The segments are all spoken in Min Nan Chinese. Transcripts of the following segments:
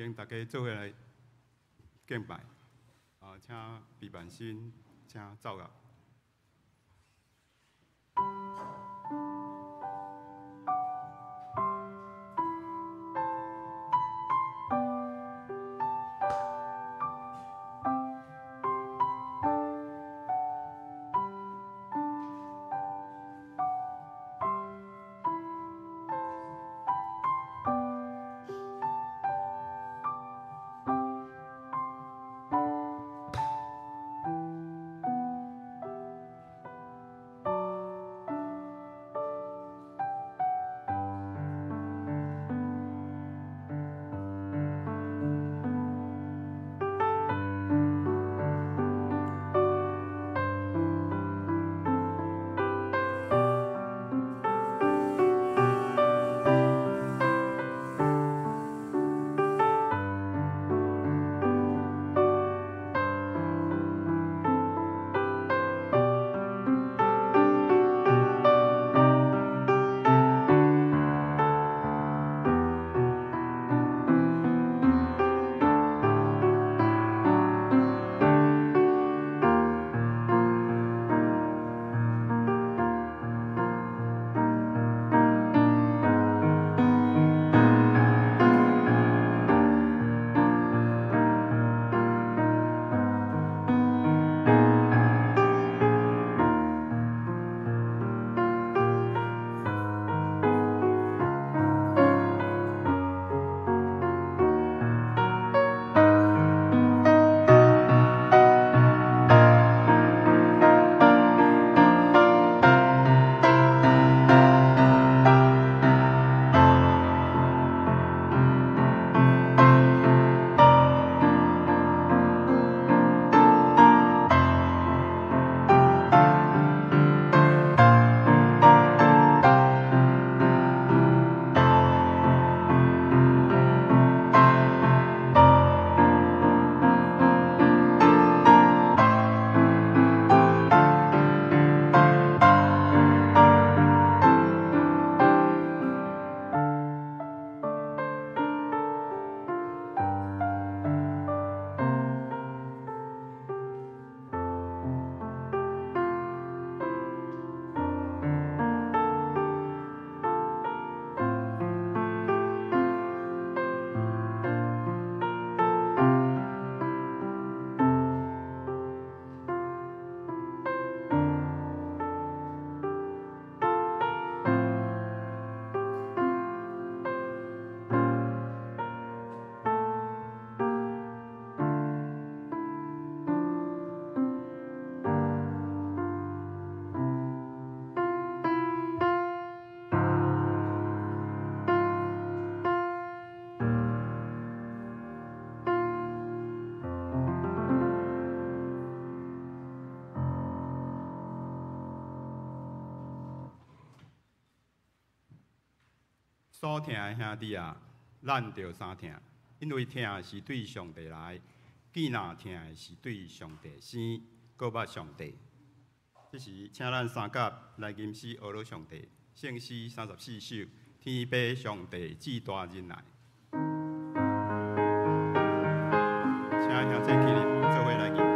請大家做伙來敬拜。啊，請畢萬新，請奏樂。所疼的兄弟啊，咱著相疼，因為疼是對上帝來，見若疼的是對上帝生，閣捌上帝。這時，請咱三甲來吟詩阿羅上帝，聖詩34首，天父上帝至大仁愛。請兄弟起立，做伙來吟。天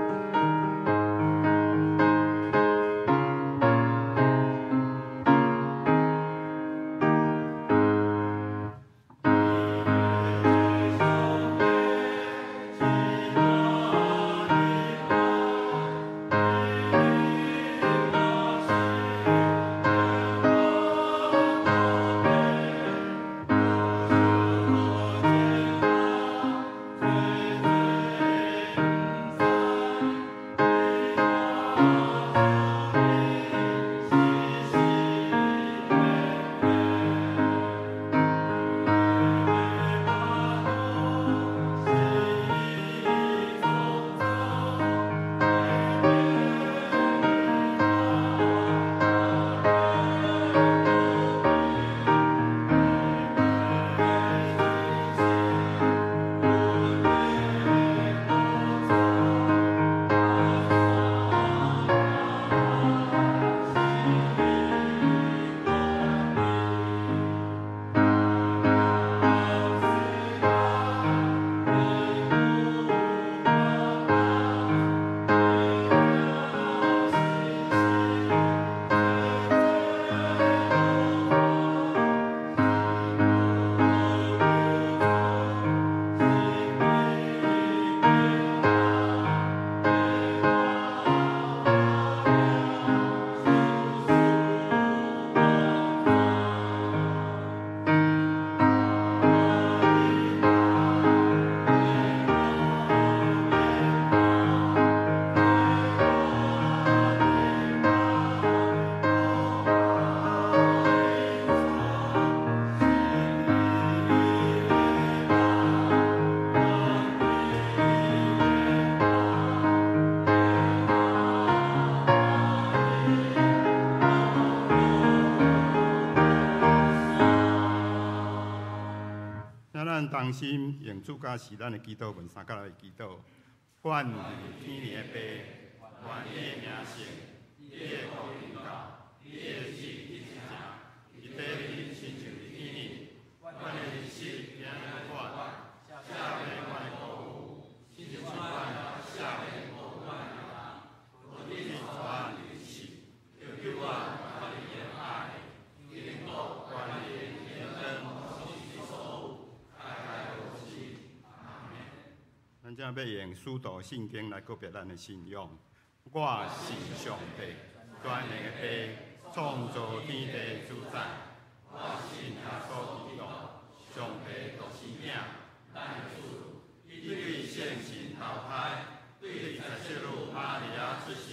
同心用主教示咱的祈禱文三甲來祈禱。阮佇天的父，願你的名聖，你的國臨到，你的旨意成，佇地面親像佇天頂。阮的日食今日予阮，赦免阮的過誤，親像阮赦免過阮的人。無准帶阮入試，著救阮脫離惡。因為國、權柄、榮光，攏是你所有，代代如是。阿們。咱這欲用使徒信經來告白咱的信仰。我信上帝，全能的父，創造天地主宰。我信耶穌基督，上帝獨生囝，咱的主，伊對聖神投胎，對十聖女瑪利亞出世，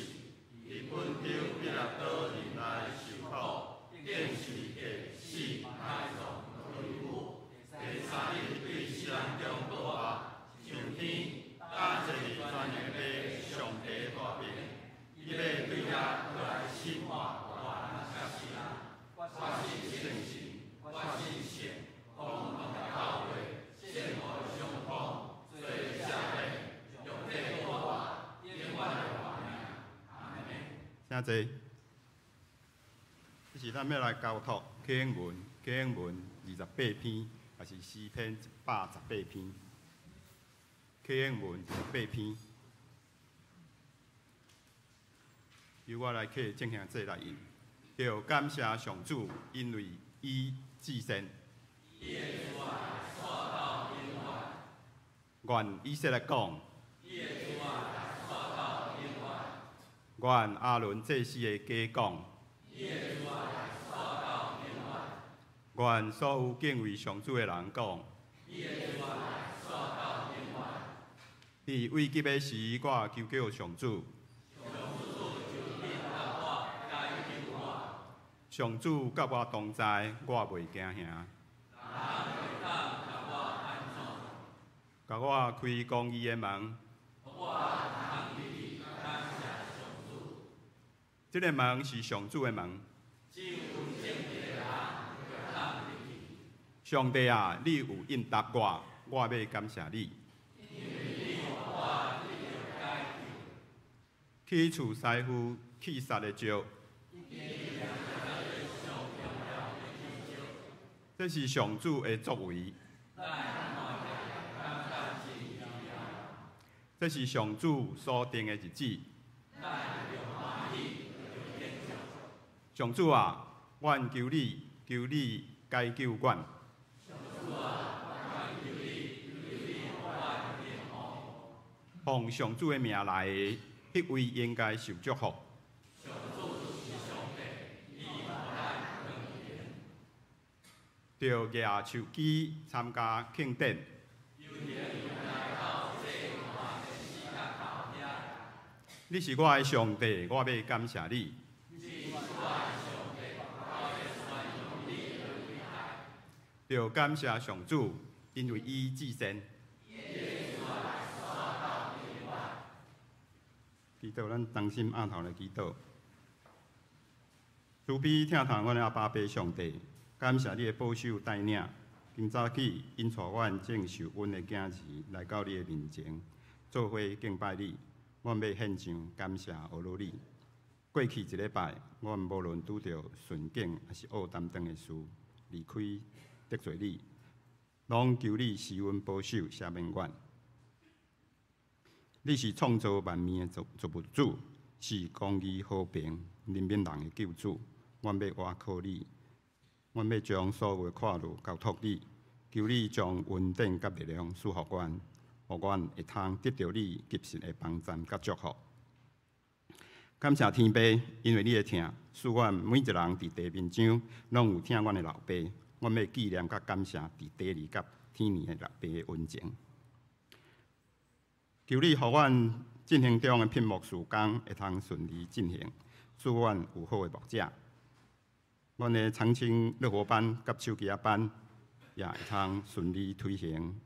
佇本丟彼拉多忍耐受苦，釘十字架死埋葬落地府，第三日對死人中復活，上天，敢坐佇全能的父上帝大爿，伊欲對遐閣來審判活人佮死人。我信聖神，我信聖公同的教會，聖徒的相通，罪的赦免，肉體復活，永遠的活命。阿們。請坐。這是咱欲來交託啟應文，啟應文28篇，也是詩篇118篇。啟應文二十八篇，由我來替眾兄弟來引。著感謝上主，因為伊至善。願以色列講。願亞倫祭司的家講。願所有敬畏上主的人講。佇危急的時，我求叫上主。上主佮我同在，我袂驚嚇。共我開公義的門。這个門是上主的門。上帝啊，你有應答我，我欲感謝你。去除師傅去殺的石。這是上主的作為。這是上主所定的日子。上主啊，阮求你，求你解救阮。奉上主的名來的，彼位應該受祝福。著舉手機參加慶典。你是我的上帝，我欲感謝你。著感謝上主，因為伊至善。祈禱，咱同心徉頭來祈禱。慈悲疼痛阮的阿爸父上帝，感謝你的保守帶領。今早起，𪜶帶阮眾受恩的囝兒來到你的面前，做伙敬拜你。阮欲獻上感謝，呵咾你。過去一禮拜，阮無論拄著順境抑是惡擔當的事，離開得罪你，攏求你施恩保守，赦免阮。你是創造萬物的造物主，是公義和平、憐憫人的救主。阮欲倚靠你，阮欲將所有的闊路交託你，求你將恩典佮力量賜予阮，予阮會通得著你及時的幫贊佮祝福。感謝天父，因為你的疼，使阮每一人佇地面上攏有疼阮的老爸。阮欲紀念佮感謝佇地裡佮天裡的老爸的恩情。求你予阮進行中的聘牧事工會通順利進行，使阮有好的牧者。阮的長青樂活班佮手機仔班也會通順利推行，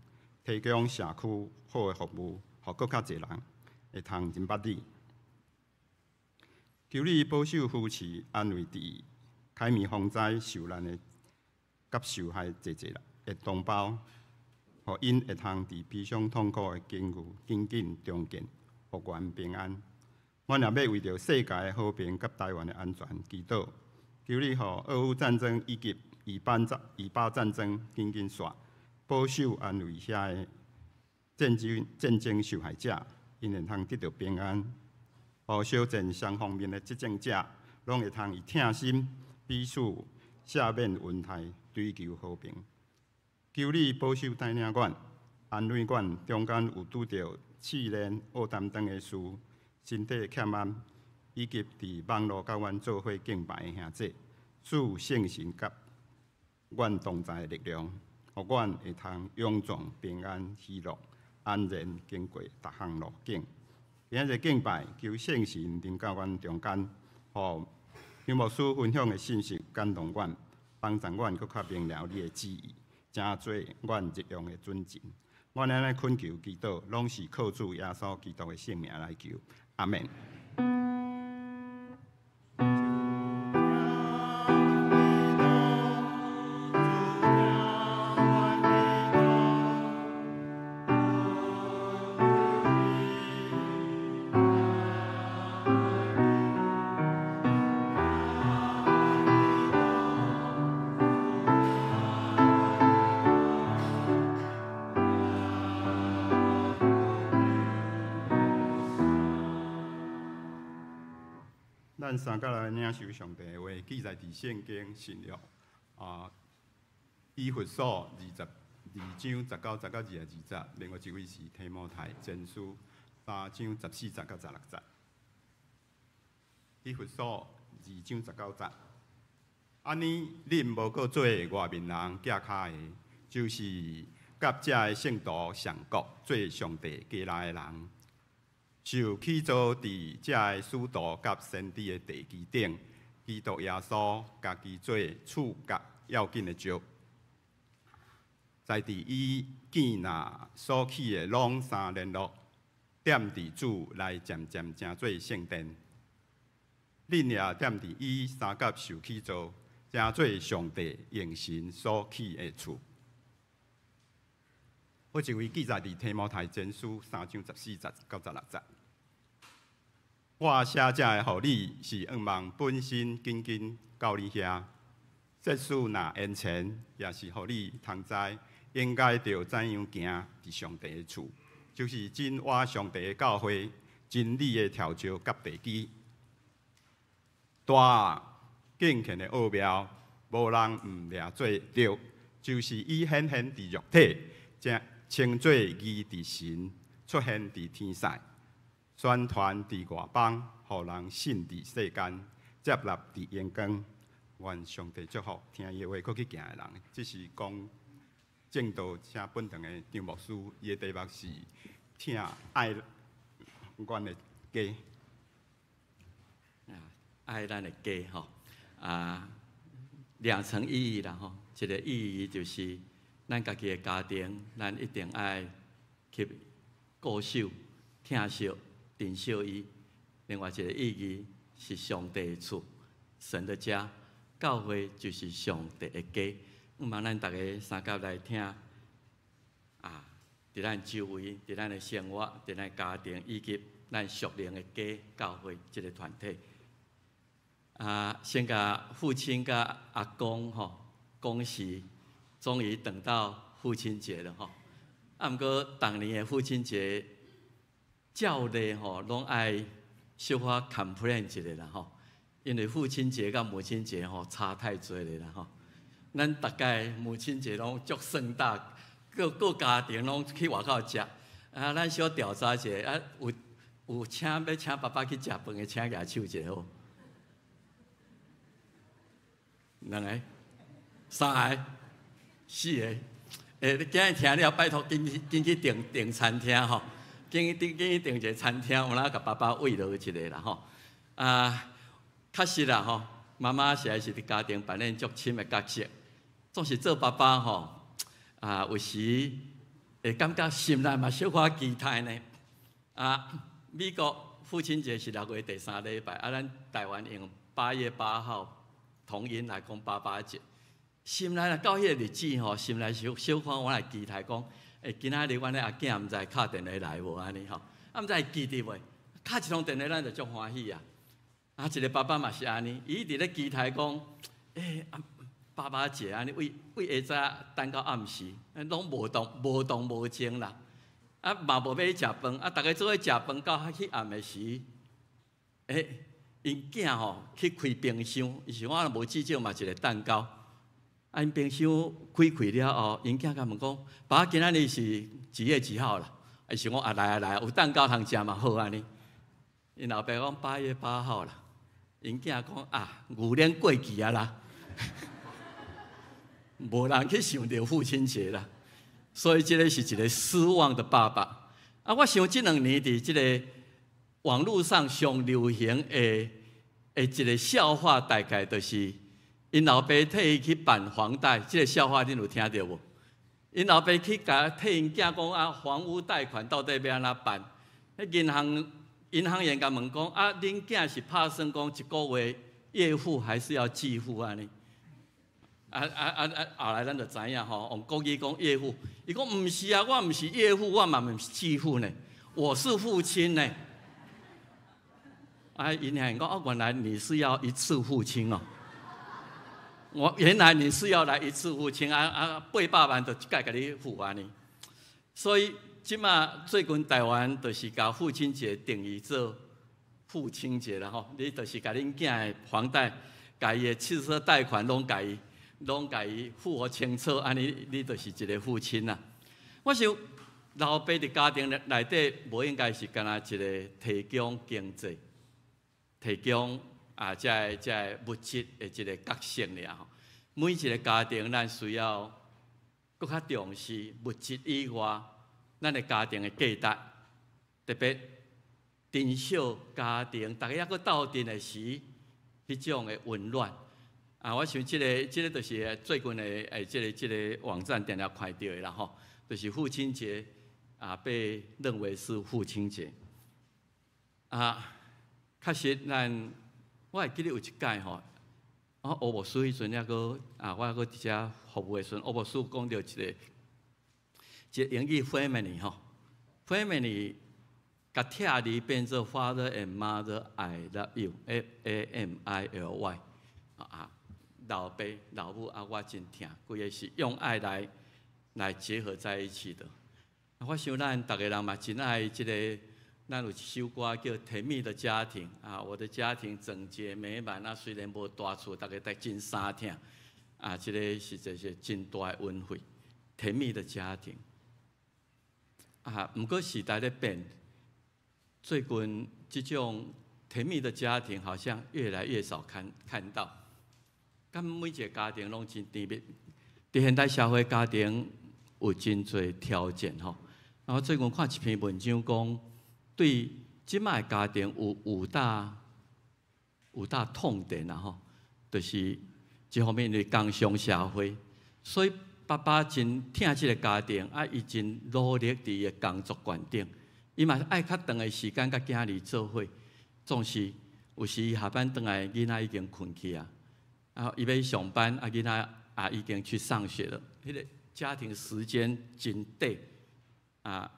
提供社區好的服務，予閣較濟人會通認捌你。求你保守扶持安慰佇凱米風災受難的佮受害濟濟人的同胞，予𪜶會通佇悲傷痛苦的境遇，緊緊重建，復原平安。阮也欲為著世界的和平佮台灣的安全祈禱，求你予俄烏戰爭以及以巴戰爭緊緊煞，保守安慰遐的戰爭受害者，𪜶會通得著平安。予小戰雙方面的執政者，攏會通以疼心彼此赦免恩待，追求和平。求你保守帶領阮，安慰阮，中間有拄著試煉、烏擔當的事，身體欠安，以及佇網路佮阮做伙敬拜的兄弟，賜聖神佮阮同在的力量，予阮會通勇壯、平安、喜樂、安然經過逐項路徑。今仔日敬拜，求聖神臨到阮中間，予張牧師分享的信息感動阮，幫助阮閣較明了你的旨意，成做阮日用的準繩。阮按呢懇求祈禱，攏是靠主耶穌基督的聖名來求，阿們。咱三佮來領受上帝的話，記載佇聖經新約啊，以弗所22章19節到22節，另外一位是提摩太前書3章14節到16節。以弗所二章十九節，按呢，恁無閣做外面人寄跤的，就是佮遮的聖徒上國做上帝家內的人。受起造佇遮的使徒佮先知的地基頂，基督耶穌家己做厝角要緊的石，在佇伊建立所起的攏相聯絡，踮佇主內漸漸成做聖殿。恁也踮佇伊相佮受起造，成做上帝用神所起的厝。好一位記載佇提摩太前書3章14節到16節。我寫這个予你，是向望本身緊緊到你遐。即使若延遲，也是予你通知，應該著怎樣行佇上帝的厝，就是真活上帝的教會，真理的柱石佮地基。大敬虔的奧妙，無人毋掠做著，就是伊顯現佇肉體，稱做義佇神，出現佇天使，宣傳佇外邦，予人信佇世間，接納佇榮光。願上帝祝福聽伊的話，閣去行的人。這是講證道請本堂的張牧師，伊的題目是疼愛阮的家。愛咱的家吼，啊，兩層意義啦吼，一個意義就是咱家己的家庭，咱一定愛去顧守、疼惜、珍惜伊。另外一個意義是上帝的厝，神的家，教會就是上帝的家。向望咱逐家相佮來疼啊，佇咱周圍、佇咱的生活、佇咱家庭以及咱屬靈的家教會這個團體。啊，先共父親佮阿公吼恭喜，終於等到父親節了吼。啊，毋過逐年的父親節，照例吼攏愛小可 complain 一下啦吼，因為父親節佮母親節吼差太濟了啦吼。咱逐擺母親節攏足盛大，各個家庭攏去外口食。啊，咱小調查一下，啊，有請欲請爸爸去食飯的，請舉手一下好。兩个、三个、四個，欸，你今日聽了，拜託緊去緊去訂訂餐廳吼，緊去訂緊去訂一個餐廳，有哪共爸爸慰勞一下啦吼。啊，確實啦吼，媽媽實在是佇家庭扮演足深的角色，總是做爸爸吼，啊，有時會感覺心內嘛小可期待呢。啊，美國父親節是6月第三禮拜，啊，咱台灣用8月8號。同音來講爸爸節，心內若到彼個日子吼，心內小小可我來期待講，欸，今仔日阮的阿囝毋知敲電話來無按呢吼，啊毋知會記得袂？敲一通電話咱就足歡喜啊！啊，一個爸爸嘛是按呢，伊一直咧期待講，欸，啊，爸爸節按呢，為為下早等到暗時，攏無動無動無靜啦。啊，嘛無欲去食飯，啊，逐家做伙食飯到彼暗的時，欸，𪜶囝吼去開冰箱，伊想我若無至少嘛一個蛋糕。啊，𪜶冰箱開開了後，𪜶囝共問講：爸，今仔日是幾月幾號啦？伊想講啊，來啊來啊，有蛋糕通食嘛好按呢。𪜶老爸講8月8號啦。𪜶囝講啊，牛年過去啊啦，無人去想著父親節啦。所以這個是一個失望的爸爸。啊，我想這兩年佇這個網路上上流行的的一個笑話，大概就是𪜶老爸替伊去辦房貸，這個笑話恁有聽著無？𪜶老爸去共替𪜶囝講啊，房屋貸款到底欲按怎辦？彼銀行銀行員共問講啊，恁囝是拍算講一個月月付還是要季付按呢？啊啊啊啊！後來咱就知影吼，用國語講月付，伊講毋是啊，我毋是月付，我嘛毋是季付呢，我是付清呢。啊，銀行員講哦，原來你是要一次付清哦。我原來你是要來一次付清啊啊，800萬就一擺共你付按呢。所以這馬最近台灣就是共父親節定義做付清節啦吼，你就是共恁囝的房貸、共伊的汽車貸款攏共伊、攏共伊付予清楚，按呢你就是一個父親啦。我想老爸佇家庭內底無應該是干焦一個提供經濟、提供啊，這个這个物質的一個角色爾吼。每一個家庭，咱需要閣較重視物質以外，咱的家庭的價值，特別珍惜家庭，逐家猶閣鬥陣的時，彼種的溫暖。啊，我想這个這个就是最近的欸，這个這个網站定定看著的啦吼，就是父親節啊，被認為是父親節。啊，確實咱我會記得有一擺吼，我歐牧師彼陣猶閣啊，我猶閣佇遮服務的時陣，歐牧師講著一个一個英語 family 吼，family 共拆字變做 father and mother I love you，F A M I L Y 啊，老爸老母啊，我真疼，規个是用愛來來結合在一起的。我想咱逐个人嘛真愛這个，咱有一首歌叫《甜蜜的家庭》啊，我的家庭整潔美滿啊，雖然無大厝，逐家都真相疼啊，這個實在是真大的恩惠，甜蜜的家庭。啊，毋過時代咧變，最近這種甜蜜的家庭好像越來越少看看到。敢每一个家庭攏真甜蜜？佇現代社會，家庭有真濟挑戰吼。然後最近看一篇文章講，對這擺的家庭有五大痛點啦吼，就是一方面因為工商社會，所以爸爸真疼這个家庭，啊，伊真努力佇伊的工作懸頂，伊嘛愛較長的時間佮囝兒做伙，總是有時下班轉來，囡仔已經睏去啊，啊，伊欲上班，啊，囡仔啊已經去上學了，彼个家庭時間真短啊。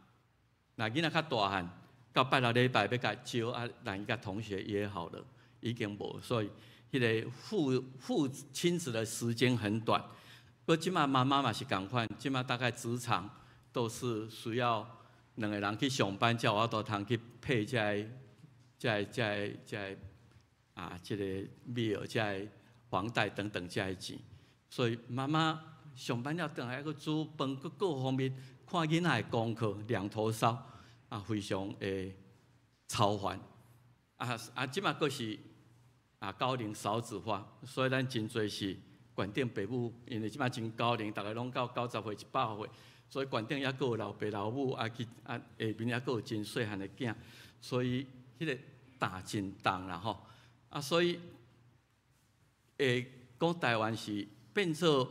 若囡仔較大漢，到拜六禮拜欲共招啊，人共同學約好了，已經無，所以彼个父父親子的時間很短。閣這馬媽媽嘛是仝款，這馬大概職場都是需要兩个人去上班，才有法度通去 pay 這个、這个、這个、這个啊，這个 bill、這个房貸等等這个錢。所以媽媽上班了轉來，閣煮飯，閣各方面看囡仔的功課，兩頭燒，啊，非常的操煩。啊啊，這馬閣是啊高齡少子化，所以咱真濟是懸頂爸母，因為這馬真高齡，逐家攏到90歲、100歲，所以懸頂猶閣有老爸老母啊，去啊下面猶閣有真細漢的囝，所以彼个擔真重啦吼。啊，所以會講台灣是變做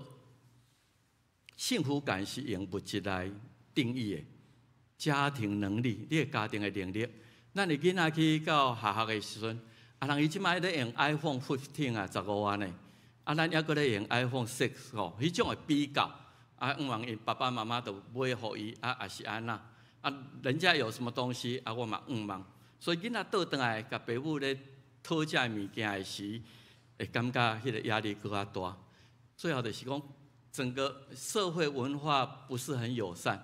幸福感是用物質來定義的，家庭能力，你的家庭的能力。咱的囡仔去到學校的時陣，啊，人伊這擺咧用 iPhone 15 啊，15萬的，啊，咱猶閣咧用 iPhone 6 吼，彼種的比較，啊，向望𪜶爸爸媽媽都買予伊，啊，也是按怎？啊，人家有什麼東西，啊，我嘛向望。所以囡仔倒轉來，共爸母咧討這物件的時，會感覺彼個壓力閣較大。最後就是講，整個社會文化不是很友善，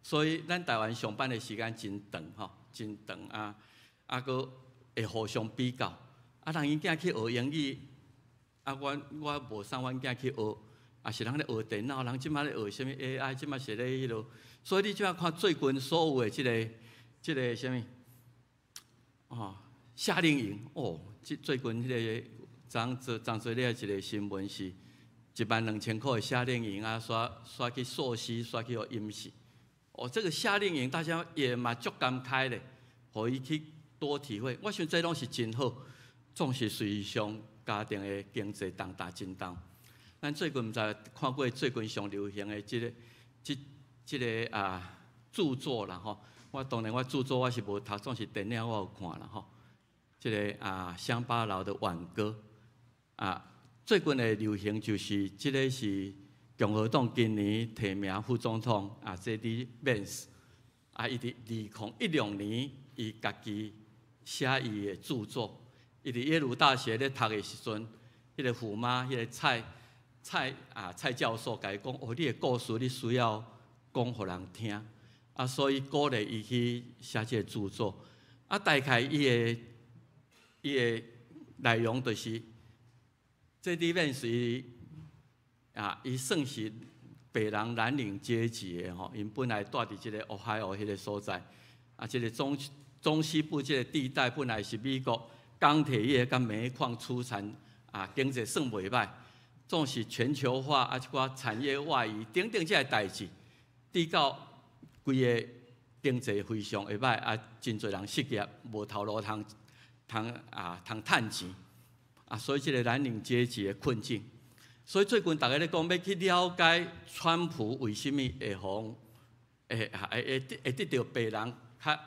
所以咱台灣上班的時間真長吼，真長啊，啊，閣會互相比較。啊，人𪜶囝去學英語，啊，我無送阮囝去學。啊，是人咧學電腦，人這馬咧學啥物 AI，這馬是咧彼落。所以你這馬看最近所有的這個啥物，哦，夏令營哦，這最近彼個昨昨昨昨日一個新聞是12,000箍的夏令營啊，煞煞去溯溪，煞去予淹死。哦，這個夏令營大家也嘛足感慨咧，予伊去多體會。我想這攏是真好，總是隨上家庭的經濟重擔真重。咱最近毋知看過最近上流行的這個啊著作啦吼。我當然我著作我是無讀，總是電影我有看啦吼。這個啊鄉巴佬的挽歌啊，最近的流行就是這個是共和黨今年提名副總統啊，J.D. Vance 啊，伊佇2016年，伊家己寫伊的著作，伊佇耶魯大學咧讀的時陣，彼個虎媽，彼個蔡教授共伊講：哦，你的故事你需要講予人聽，啊，所以鼓勵伊去寫這個著作。啊，大概伊的內容就是，J.D. Vance 伊啊，伊算是白人藍領階級的吼，𪜶本來蹛佇這個俄亥俄彼個所在，啊，這個中西部這個地帶本來是美國鋼鐵業佮煤礦出產啊，經濟算袂䆀。總是全球化啊，一寡產業外移等等這个代誌，直到規個經濟非常會䆀啊，真濟人失業，無頭路通通啊通趁錢啊，所以這個藍領階級的困境。所以最近逐家咧講欲去了解川普為啥物會予會會會得會得著白人較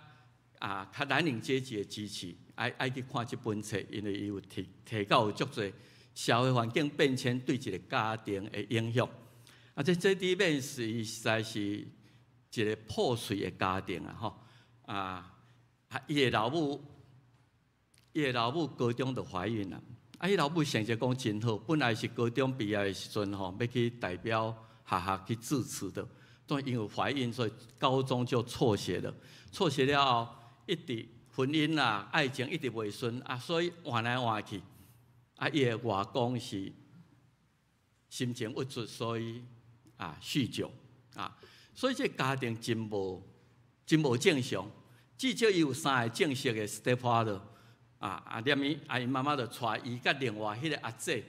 啊較藍領階級的支持，愛去看這本冊，因為伊有提提到有足濟社會環境變遷對一個家庭的影響。啊，這 J.D. Vance 伊實在是一個破碎的家庭啊！吼啊，伊的老母高中就懷孕啦。啊，伊老母成績講真好，本來是高中畢業的時陣吼，欲去代表學校去致辭的，但因為懷孕，所以高中就輟學了。輟學了後，一直婚姻啊、愛情一直袂順啊，所以換來換去。啊，伊的外公是心情鬱卒，所以啊酗酒啊，所以這個家庭真無正常。至少伊有三個正式的 stepfather 啊啊，連伊啊𪜶媽媽就帶伊佮另外彼個阿姊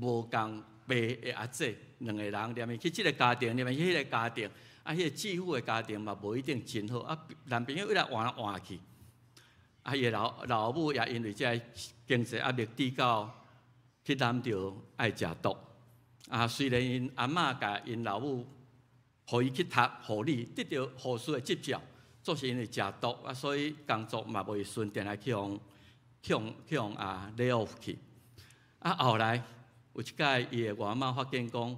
無仝爸的阿姊兩個人，連伊去這個家庭，連伊去彼個家庭，啊，彼個繼父的家庭嘛無一定真好，啊，男朋友一來換來換去，啊，伊的老母也因為這個經濟壓力，直到去染著愛食毒。啊，雖然𪜶阿嬤共𪜶老母予伊去讀護理，得著護士的執照，總是因為食毒啊，所以工作嘛袂順，定定去予啊 lay off 去。啊，後來有一擺伊的外媽發現講，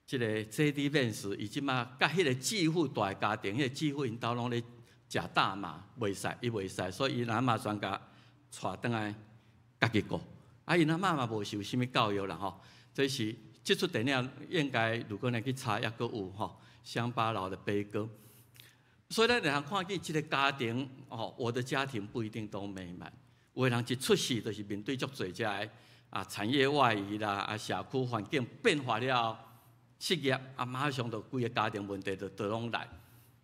這個 J.D. Vance 伊這馬佮彼個繼父蹛的家庭，彼個繼父𪜶兜攏咧食大麻，袂使，伊袂使，所以𪜶阿嬤全共帶轉來家己顧。啊，𪜶阿嬤嘛無受啥物教育啦吼。這是這齣電影應該如果你去查，抑閣有吼，鄉巴佬的悲歌。所以咱會通看見這個家庭哦，我的家庭不一定都美滿。有的人一出世就是面對足濟這个啊產業外移啦，啊社區環境變化了後，失業啊，馬上就規个家庭問題就攏來。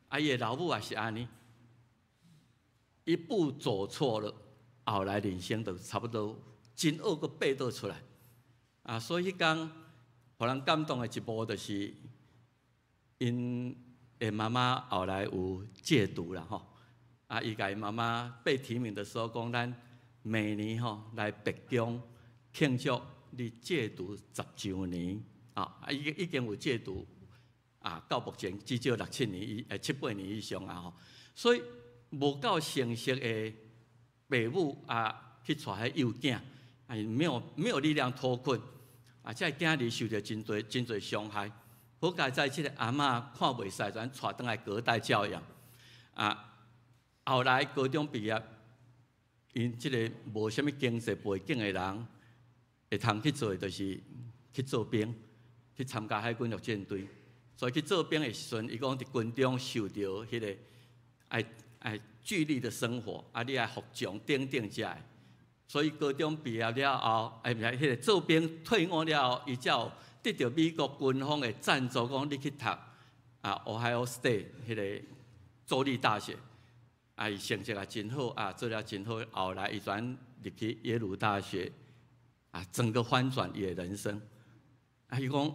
啊，伊的老母也是按呢，一步走錯了，後來人生就差不多真惡閣爬倒出來。啊，所以彼工予人感動的一幕就是，𪜶的媽媽後來有戒毒啦吼。啊，伊共伊媽媽被提名的時候講，咱明年吼來白宮慶祝你戒毒10週年啊！啊，已經有戒毒啊，到目前至少六七年以七八年以上啊吼。所以無夠成熟的爸母啊，去帶彼幼囝，啊，沒有力量脫困。啊，這个囝兒受著真濟真濟傷害。好佳哉，這個阿嬤看袂使，就帶轉來隔代教養。啊，後來高中畢業，𪜶這个無啥物經濟背景的人，會通去做的就是去做兵，去參加海軍陸戰隊。所以去做兵的時陣，伊講佇軍中受著彼个愛愛紀律的生活，啊，你愛服從等等遮的。所以高中畢業了後，哎，毋是彼个做兵退伍了後，伊才有得著美國軍方的贊助，講你去讀啊，Ohio State 彼个州立大學。啊，伊成績也真好，啊，做了真好。後來伊轉入去耶魯大學，啊，整個翻轉伊的人生。啊，伊講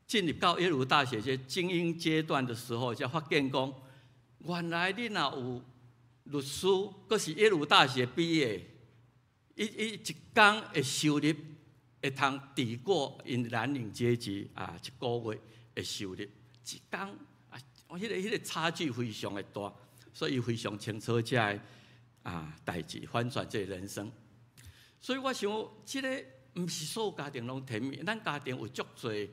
進入到耶魯大學這精英階段的時候，才發現講，原來你若有律師，閣是耶魯大學畢業，伊伊一工的收入會通抵過𪜶藍領階級啊一個月的收入，一工啊，彼个差距非常的大。所以非常清楚這个啊代誌，翻轉這个人生。所以我想，這个毋是所有家庭攏甜蜜，咱家庭有足濟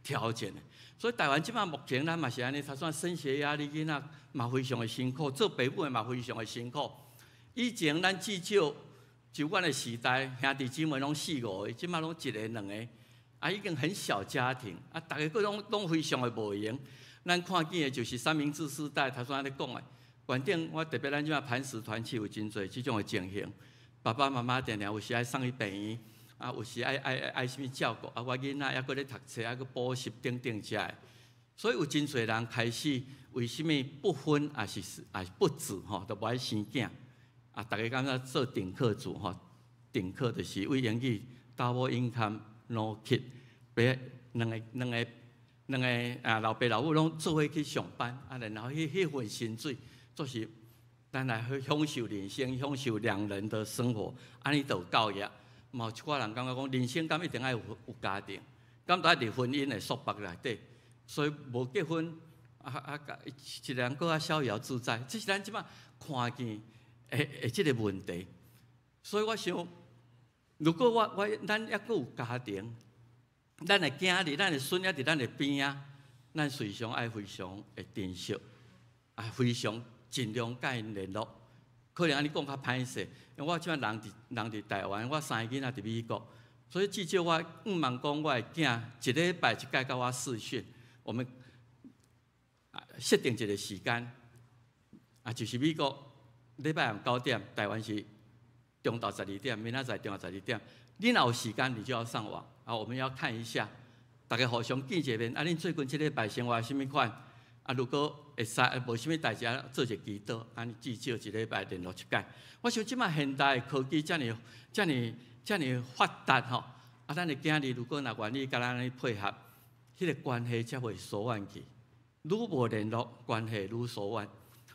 挑戰的。所以台灣這擺目前咱嘛是按呢，頭先升學壓力，囡仔嘛非常的辛苦，做爸母的嘛非常的辛苦。以前咱至少就阮的時代，兄弟姊妹攏四五个，這擺攏一个兩个，啊已經很小家庭，啊逐个閣攏攏非常的無閒。咱看見的就是三明治世代，頭先咧講的。反正我特別咱這擺磐石團契有真濟這種的情形，爸爸媽媽定定有時愛送去病院，啊有時愛愛愛啥物照顧，啊我囡仔猶閣咧讀冊，猶閣補習等等遮的，所以有真濟人開始為啥物不婚抑是抑是不子吼，都無愛生囝，啊逐家感覺做頂客族吼，頂客就是為英語 double income no kid，別兩个兩个兩个啊老爸老母攏做伙去上班，啊然後彼彼份薪水。就是咱來去享受人生，享受兩人的生活，按呢就夠額。嘛有一寡人感覺講，人生敢一定愛有有家庭，敢都愛佇婚姻的束縛內底，所以無結婚，啊啊，一個人閣較逍遙自在。這是咱這擺看見的的這个問題。所以我想，如果我我咱猶閣有家庭，咱的囝兒、咱的孫仔佇咱的邊仔，咱隨常愛非常會珍惜，啊，非常盡量佮𪜶聯絡。可能按呢講較歹勢，因為我這擺人佇人佇台灣，我三个囡仔佇美國，所以至少我向望講，我的囝一禮拜一擺佮我視訊，我們設定一個時間，啊，就是美國禮拜暗9點，台灣是中晝12點，明仔載中晝十二點，你若有時間，你就要上網啊，我們要看一下，逐家互相見一面。啊，恁最近這禮拜生活啥物款？啊，如果會使無啥物代誌，做一个祈禱，按呢至少一禮拜聯絡一擺。我想這擺現代科技遮爾遮爾遮爾發達吼，啊，咱的囝兒如果若願意佮咱按呢配合，彼个關係才會疏遠去。愈無聯絡，關係愈疏遠。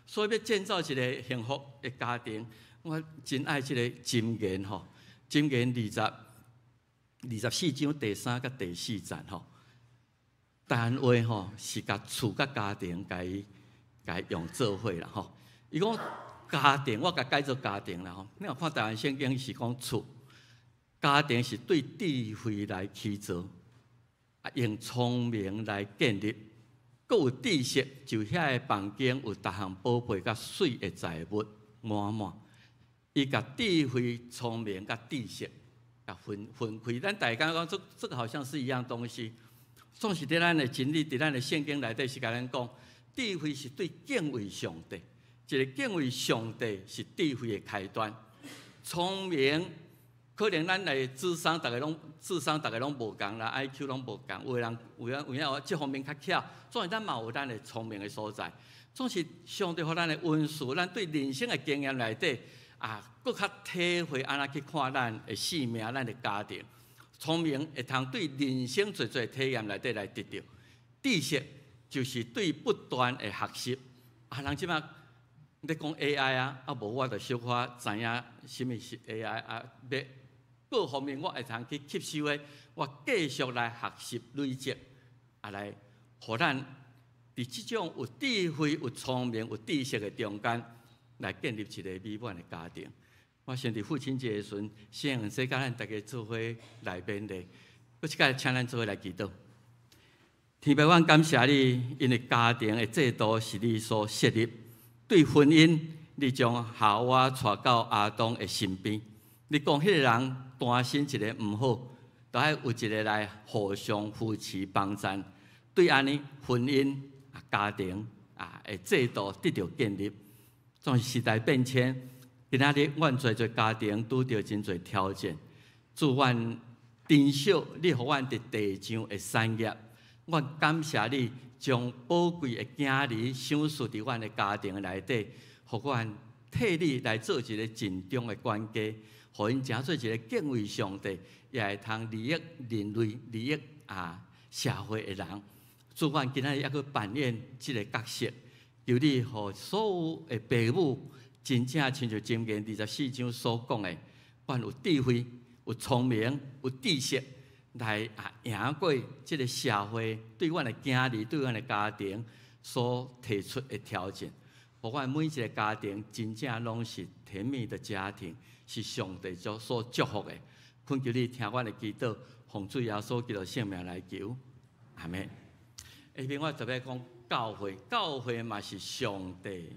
所以欲建造一个幸福的家庭，我真愛這个箴言吼，箴言24章第三佮第四節吼。單話吼是共厝佮家庭共伊共伊用做伙啦吼。伊講家庭，我共改做家庭啦吼。你若看台灣聖經是講厝，家庭是對智慧來起造，啊用聰明來建立，閣有知識，就遐个房間有逐項寶貝佮媠的財物滿滿。伊共智慧、聰明佮知識，共分分開。咱大家講，這這个好像是一樣東西。總是佇咱的真理，佇咱的聖經內底是共咱講，智慧是對敬畏上帝，一個敬畏上帝是智慧的開端。聰明可能咱的智商，逐家攏智商，逐家攏無仝啦，IQ 攏無仝。有的人有影有影這方面較巧，總是咱嘛有咱的聰明的所在。總是上帝予咱的恩賜，咱對人生的經驗內底啊，閣較體會按怎去看咱的性命、咱的家庭。聰明會通對人生濟濟體驗內底來得著，知識就是對不斷的學習。啊，人這擺咧講 AI 啊，啊無我就小可知影啥物是 AI 啊，欲各方面我會通去吸收的，我繼續來學習累積，啊來，予咱佇這種有智慧、有聰明、有知識的中間，來建立一个美滿的家庭。我想佇父親節的時陣，聖恩師佮咱逐家做伙來勉勵，閣一擺請咱做伙來祈禱。天父，阮感謝你，因為家庭的制度是你所設立，對婚姻，你將夏娃帶到亞當的身邊。你講彼個人單身一个毋好，都愛有一个來互相扶持幫贊。對按呢，婚姻啊、家庭啊的制度得著建立。總是時代變遷，今仔日阮濟濟家庭拄著真濟挑戰。主，阮珍惜你予阮佇地上的產業，阮感謝你將寶貴的囝兒賞賜佇阮的家庭內底，予阮替你來做一个盡忠的管家，予𪜶成做一个敬畏上帝，也會通利益人類、利益啊社會的人。主，阮今仔日猶閣扮演這个角色，求你予所有的爸母真正親像箴言24章所講的，阮有智慧、有聰明、有知識，來啊贏過這个社會對阮的囝兒、對阮的家庭所提出的挑戰。予阮每一个家庭真正攏是甜蜜的家庭，是上帝所祝福的。懇求你聽阮的祈禱，奉主耶穌基督聖名來求，阿們。下面我特別講教會，教會嘛是上帝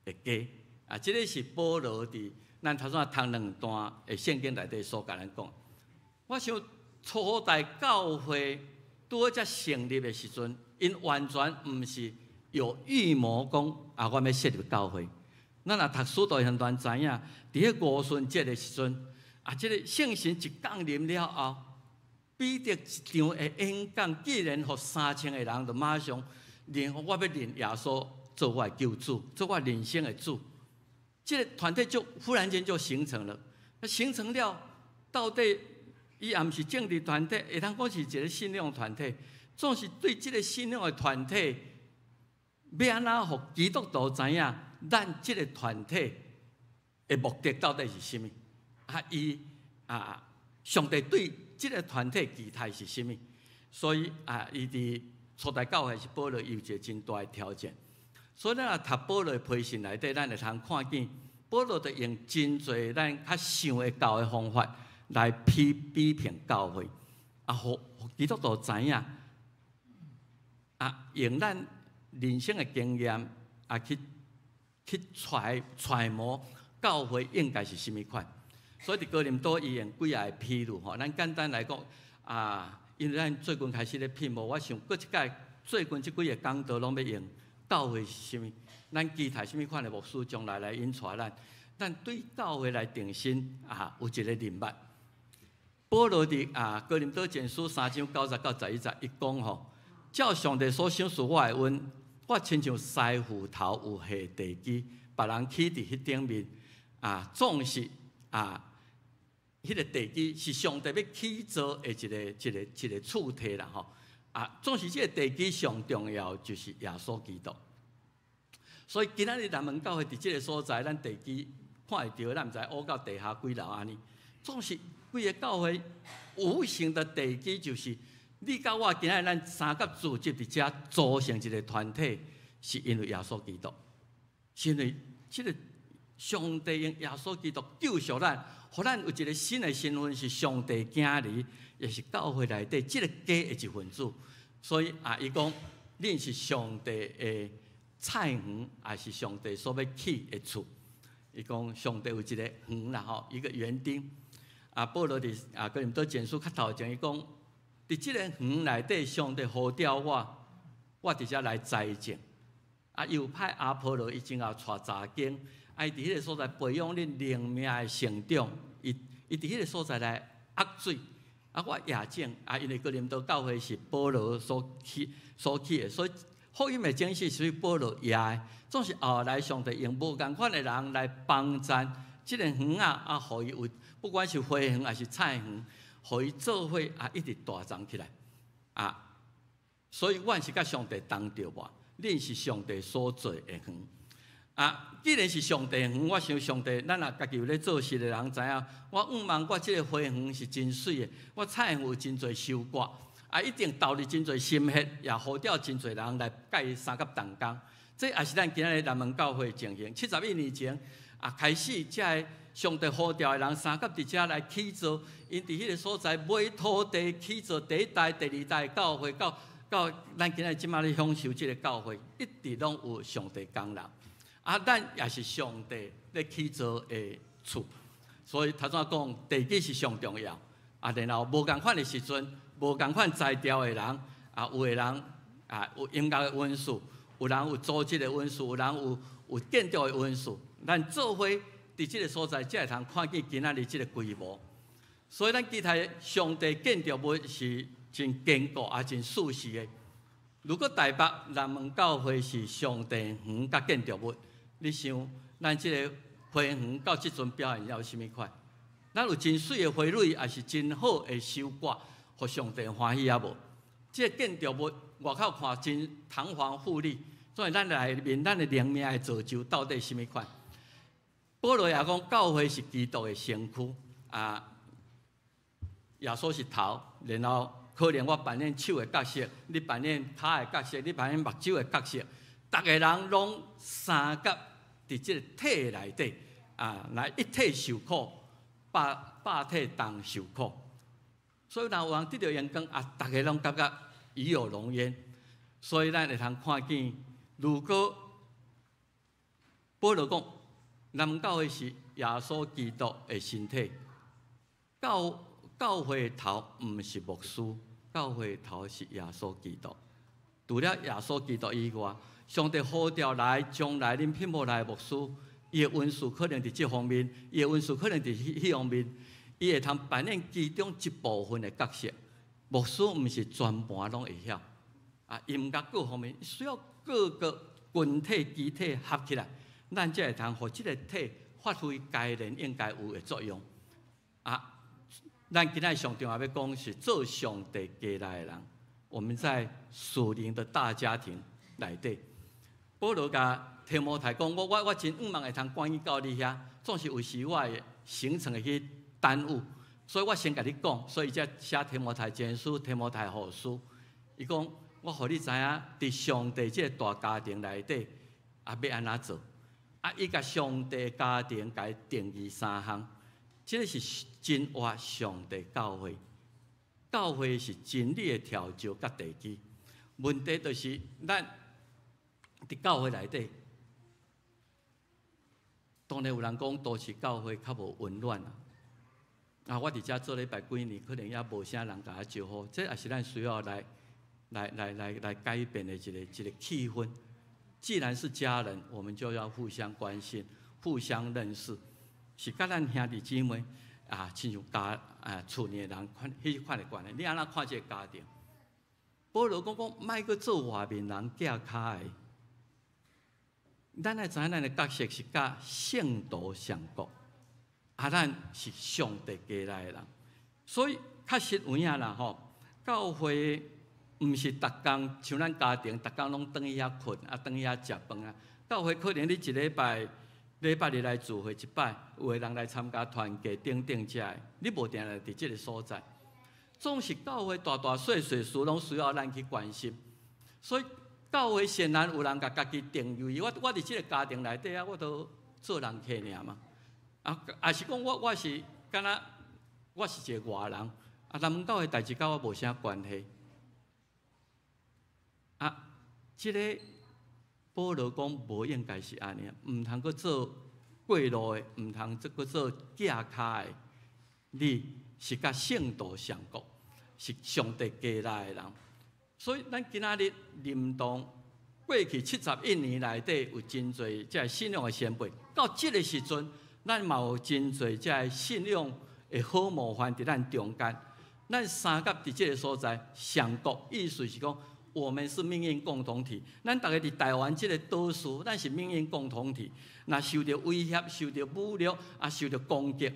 的家啊！這个是保羅佇咱頭先讀兩段的聖經內底所共咱講。我想初代教會拄好才成立的時陣，𪜶完全毋是有預謀講啊，我欲設立教會。咱若讀使徒行傳知影，佇彼五旬節的時陣，啊，這个聖神一降臨了後，彼得一場的演講，竟然予3000個人就馬上認，我欲認耶穌做我的救主，做我人生的主。這个團體就忽然間就形成了。形成了，到底伊也毋是政治團體，會當講是一个信仰團體。總是對這个信仰的團體，欲按怎予基督徒知影，咱這个團體的目的到底是啥物？啊，伊啊，上帝對這个團體期待是啥物？所以啊，伊佇初代教會是保羅有一个真大的挑戰。所以咱若讀保羅的批信內底，咱會通看見保羅就用真濟咱較想會到的方法來批評教會，啊，予基督徒知影，啊，用咱人生的經驗啊，去揣摩教會應該是啥物款。所以佇哥林多伊用幾仔个譬喻吼，咱簡單來講啊，因為咱最近開始咧聘牧，我想閣一擺最近這幾个講道攏欲用教會是啥物，咱期待啥物款的牧師將來來引帶咱，咱對教會來定心啊，有一个認捌。保羅佇啊哥林多前書3章9節到11節，伊講吼，照上帝所賞賜我的恩，我親像師傅頭有下地基，別人起佇彼頂面啊，總是啊，彼个地基是上帝欲起造的一個厝體啦吼。啊，總是這个地基上重要就是耶穌基督。所以今仔日南門教會佇這个所在，咱地基看會著，咱毋知挖到地下幾樓按呢。總是規个教會無形的地基，就是你佮我今仔日咱三甲聚集佇遮組成一个團體，是因為耶穌基督，是因為這个上帝用耶穌基督救贖咱，予咱有一个新的身份，是上帝囝兒，也是教會內底這个家的一份子。所以啊，伊講恁是上帝的菜園，也是上帝所欲起的厝。伊講上帝有一个園啦吼，一个園丁。啊，保羅佇啊哥林多前書較頭前，伊講佇這个園內底，上帝呼召我，我佇遮來栽種。啊，又派阿波羅伊前後帶查經，啊，伊佇彼个所在培養恁靈命的成長。伊佇彼个所在來壓水，啊，我也種。啊，因為哥林多教會是保羅所起的，所以福音的種子屬於保羅掖的。總是後來上帝用無仝款的人來幫贊這个園仔，啊，予伊有不管是花園還是菜園，予伊做伙啊，一直大長起來。啊，所以阮是佮上帝同著活，恁是上帝所造的園。啊，既然是上帝園，我想上帝，咱若家己有咧做事的人知影，我向望我這个花園是真媠的，我菜園有真濟收割，啊，一定投入真濟心血，也呼召真濟人來佮伊相佮同工。這也是咱今仔日南門教會情形。71年前啊，開始這个上帝呼召的人相佮佇遮來起造，𪜶佇彼个所在買土地起造第一代、第二代教會，到到咱今仔這擺咧享受這个教會，一直攏有上帝工人。啊，咱也是上帝咧起造的厝，所以頭先講地基是上重要。啊，然後無仝款的時陣，無仝款才調的人，啊，有的人啊有音樂的恩賜，有人有組織的恩賜，有人有建築的恩賜。咱做伙佇這个所在，才會通看見今仔日這个規模。所以咱期待上帝建築物是真堅固也真舒適的。如果台北南門教會是上帝園佮建築物，你想咱這个花園到這陣表現有啥物款？咱有真媠的花蕊，抑是真好的收割，予上帝歡喜抑無？這个建築物外口看真堂皇富麗，所以咱內面咱的靈命的造就到底啥物款？保羅也講，教會是基督的身軀啊，耶穌是頭，然後可能我扮演手的角色，你扮演跤的角色，你扮演目睭的角色，逐个人攏相佮佇這个體內底啊，來一體受苦，百百體同受苦。所以若有人得著榮光啊，逐个攏感覺與有榮焉。所以咱會通看見，如果保羅講，南門教會是耶穌基督的身體，教會頭毋是牧師，教會頭是耶穌基督。除了耶穌基督以外，上帝呼召來將來恁聘無來的牧師，伊的恩賜可能佇這方面，伊的恩賜可能佇彼方面，伊會通扮演其中一部分的角色。牧師毋是全盤攏會曉，啊，音樂各方面需要各個群體肢體合起來，咱才會通予這个體發揮該人應該有的作用。啊，咱今仔上重要欲講是做上帝家內的人，我們在屬靈的大家庭內底，保羅共提摩太講：我真向望會通趕緊到你遐，總是有時我的行程會去耽誤，所以我先共你講，所以才寫提摩太前書、提摩太後書。伊講：我予你知影，佇上帝這个大家庭內底，啊，欲按怎做？啊，伊共上帝家庭共伊定義三項，這个是真活上帝教會。教會是真理的調就佮地基。問題就是咱佇教會內底，當然有人講都市教會較無溫暖啊。啊，我佇遮做禮拜幾年，可能也無啥人共我招呼，這也是咱需要來改變的一個氣氛。既然是家人，我們就要互相關心、互相認識，是佮咱兄弟姊妹啊，親像家啊厝內的人款彼款的關係。你按怎看這个家庭？保羅講講，莫閣做外面人寄跤的。咱愛知影咱的角色是佮聖徒相國，啊，咱是上帝家內的人，所以確實有影啦吼。教會毋是逐工像咱家庭，逐工攏轉去遐睏，啊，轉去遐食飯啊。教會可能你一禮拜禮拜日來聚會一擺，有的人來參加團契等等遮的，你無定定佇這个所在。總是教會大大細細事攏需要咱去關心，所以教會顯然有人共家己定義，我佇這个家庭內底啊，我都做人客爾嘛。啊，抑是講我是敢若我是一个外人，啊，南門教會代誌佮我無啥關係。啊，這个保羅講無應該是按呢，毋通閣做過路的，毋通閣做寄跤的。你是佮聖徒相國，是上帝家內的人。所以咱今仔日林東過去71年內底有真濟這个信仰的前輩，到這个時陣，咱嘛有真濟這个信仰的好模範佇咱中間。咱相佮佇這个所在相國，意思是講，我們是命運共同體。咱逐个佇台灣這个島嶼，咱是命運共同體。若受著威脅、受著侮辱、啊受著攻擊，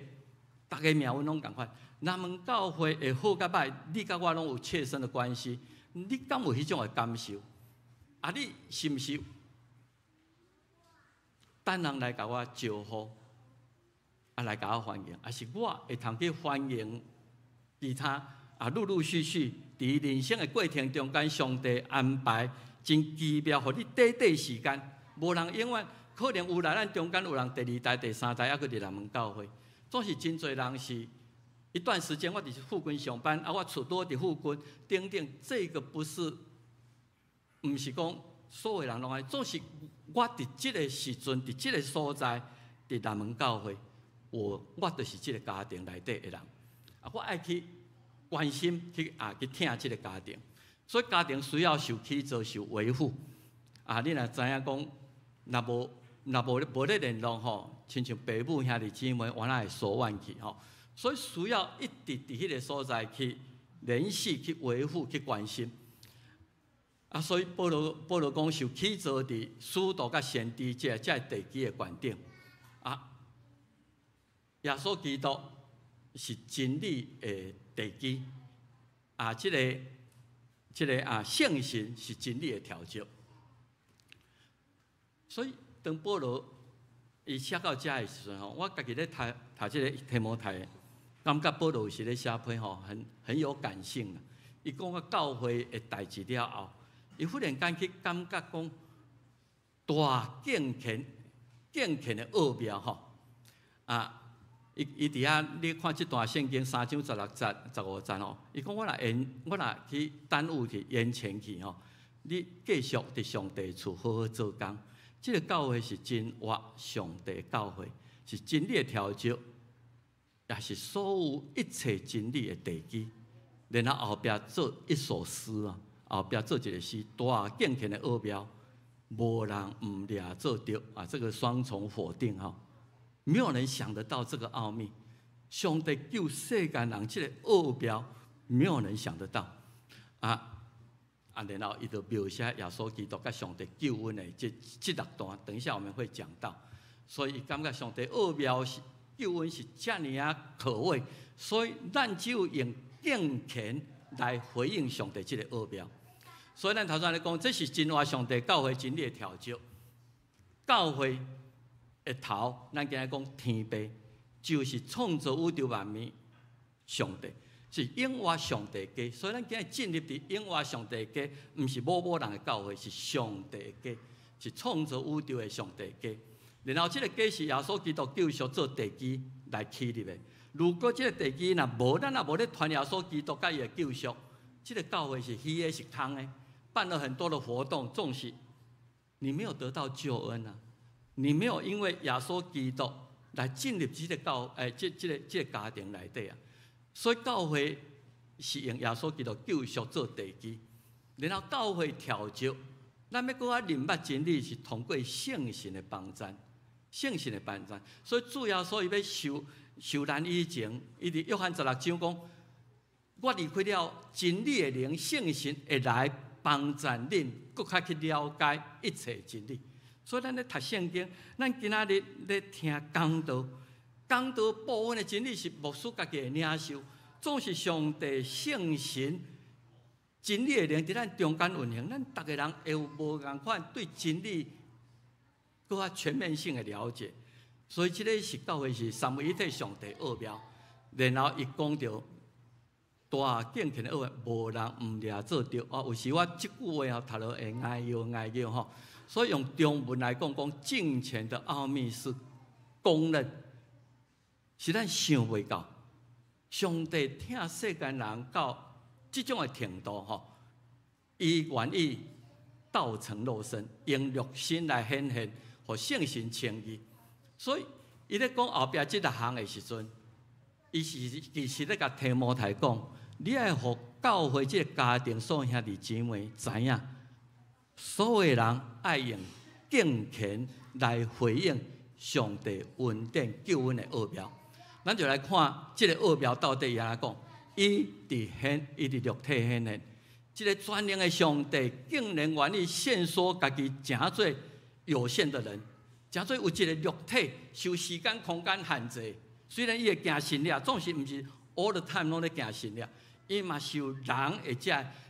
逐个命運攏仝款。南門教會會好佮歹，你佮我攏有切身的關係。你敢有彼種的感受？啊，你是毋是等人來共我招呼，啊來共我歡迎？抑是我會通去歡迎其他啊？陸陸續續佇人生的過程中間，上帝安排真奇妙，予你短短時間，無人永遠可能有來咱中間有人第二代、第三代，猶閣佇南門教會，總是真濟人是一段時間，我佇附近上班，啊，我厝拄佇附近，等等，這個不是毋是講所有人攏愛，總是我佇這个時陣，佇這个所在，佇南門教會，我就是這个家庭內底的人，啊，我愛去關心去疼這个家庭，所以家庭需要受起造、受維護。啊，你若知影講，若無咧聯絡吼，親像爸母兄弟姊妹，原來會疏遠去吼，所以需要一直佇彼个所在去聯繫、去維護、去關心。啊，所以保羅講受起造佇使徒佮先知這地基的懸頂。啊，耶穌基督是真理的地基。啊，這个啊聖神是真理的柱石。所以當保羅伊寫到遮的時陣吼，我家己咧讀這个提摩太，感覺保羅是咧寫批吼，很有感性啦。伊講到教會的代誌了後，伊忽然間去感覺講大敬虔敬虔的奧妙吼，啊，伊佇遐你看這段聖經三章16節、15節吼，伊講我若去耽誤去延前去吼，你繼續佇上帝厝好好做工。這个教會是真活上帝教會，是真理的柱石，也是所有一切真理的地基。然後後壁做一首詩啊，後壁做一个詩，大敬虔的奧妙，無人毋掠做著啊！這个雙重否定吼，沒有人想得到這個奧秘。上帝救世間人這个奧妙，沒有人想得到啊！啊，然後伊就描寫耶穌基督佮上帝救恩的這六段，等一下我們會講到。所以伊感覺上帝奧妙是救恩是遮爾仔可畏，所以咱只有用敬虔來回應上帝這个奧妙。所以咱頭先咧講，這是真活上帝教會真理的柱石。教會的頭，咱今日講天父，就是創造宇宙萬物上帝，是永活上帝家。所以咱今日進入佇永活上帝家，毋是某某人的教會，是上帝的家，是創造宇宙的上帝家。然後這个家是耶穌基督救贖做地基來起立的。如果這个地基若無，咱若無咧傳耶穌基督佮伊的救贖，這个教會是虛的，是空的。辦了很多的活動，總是你沒有得到救恩啊！你沒有因為耶穌基督來進入這个教，欸，這個家庭內底啊。所以教會是用耶穌基督救贖做地基，然後教會柱石，咱欲閣較認捌真理是通過聖神的幫贊，聖神的幫贊。所以主耶穌伊欲受難以前，伊佇約翰十六章講：我離開了，真理的靈聖神會來幫贊恁，閣較去了解一切真理。所以咱咧讀聖經，咱今仔日咧聽講道，講道部分的真理是牧師家己的領受，總是上帝聖神真理的靈佇咱中間運行，咱逐个人會有無仝款對真理閣較全面性的了解。所以這个是教會是三位一體上帝奧妙，然後伊講著大敬虔的奧妙，無人毋掠做著啊！有時我這句話哦，讀落會哀搖哀搖吼。所以用中文來講，講敬虔的奧秘是公認，是咱想袂到，上帝疼世間人到這種的程度吼，伊願意道成肉身，用肉身來顯現，予聖神稱義。所以伊咧講後壁這六項的時陣，伊是其實咧共提摩太講，你愛予教會這个家庭所有兄弟姊妹知影，所有人愛用敬虔來回應上帝恩典救恩的奧妙。咱就來看這个奧妙到底按怎講。伊佇肉體顯現，這个全能的上帝竟然願意限縮家己，成做有限的人，成做有一个肉體受時間空間限制。雖然伊會行神跡，總是毋是 all the time 攏咧行神跡，伊嘛受人的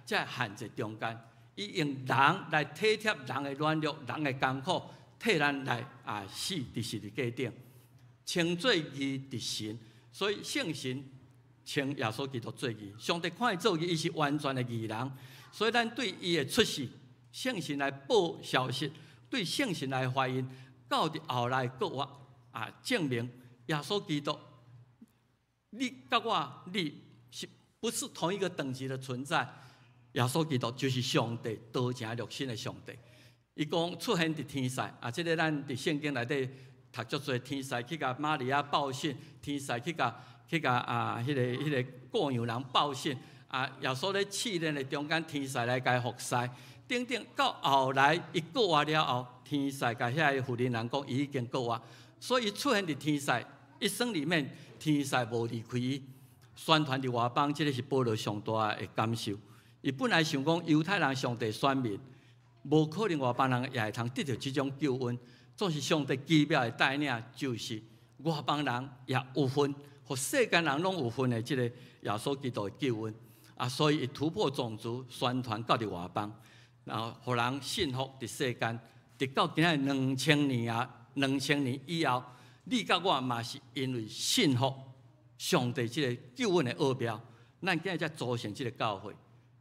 這限制中間。伊用人來體貼人的軟弱、人的艱苦，替咱來啊死佇十字架頂，稱做義佇神，所以聖神稱耶穌基督做義。上帝看伊做義，伊是完全的義人，所以咱對伊的出世，聖神來報消息，對聖神來回應，到佇後來閣活啊，證明耶穌基督，你佮我，你是不是同一個等級的存在？耶穌基督就是上帝道成肉身的上帝。伊講出現佇天使啊，這个咱佇聖經內底讀足濟天使去共瑪利亞報信，天使去共啊，彼个羔羊人報信啊，耶穌咧試煉的中間，天使來共伊服侍，等等，到後來伊復活了後，天使共遐个婦人人講，伊已經復活，所以出現佇天使一生裡面，天使無離開伊，宣傳佇外邦，這个是保羅上大的感受。伊本來想講猶太人上帝選民，無可能外邦人也會通得著這種救恩。總是上帝奇妙的帶領，就是外邦人也有份，予世間人攏有份的這个耶穌基督的救恩。啊，所以伊突破種族，宣傳到佇外邦，然後予人信服佇世間，直到今仔2000年啊，2000年以後，你佮我嘛是因為信服上帝這个救恩的奧妙，咱今日才組成這个教會。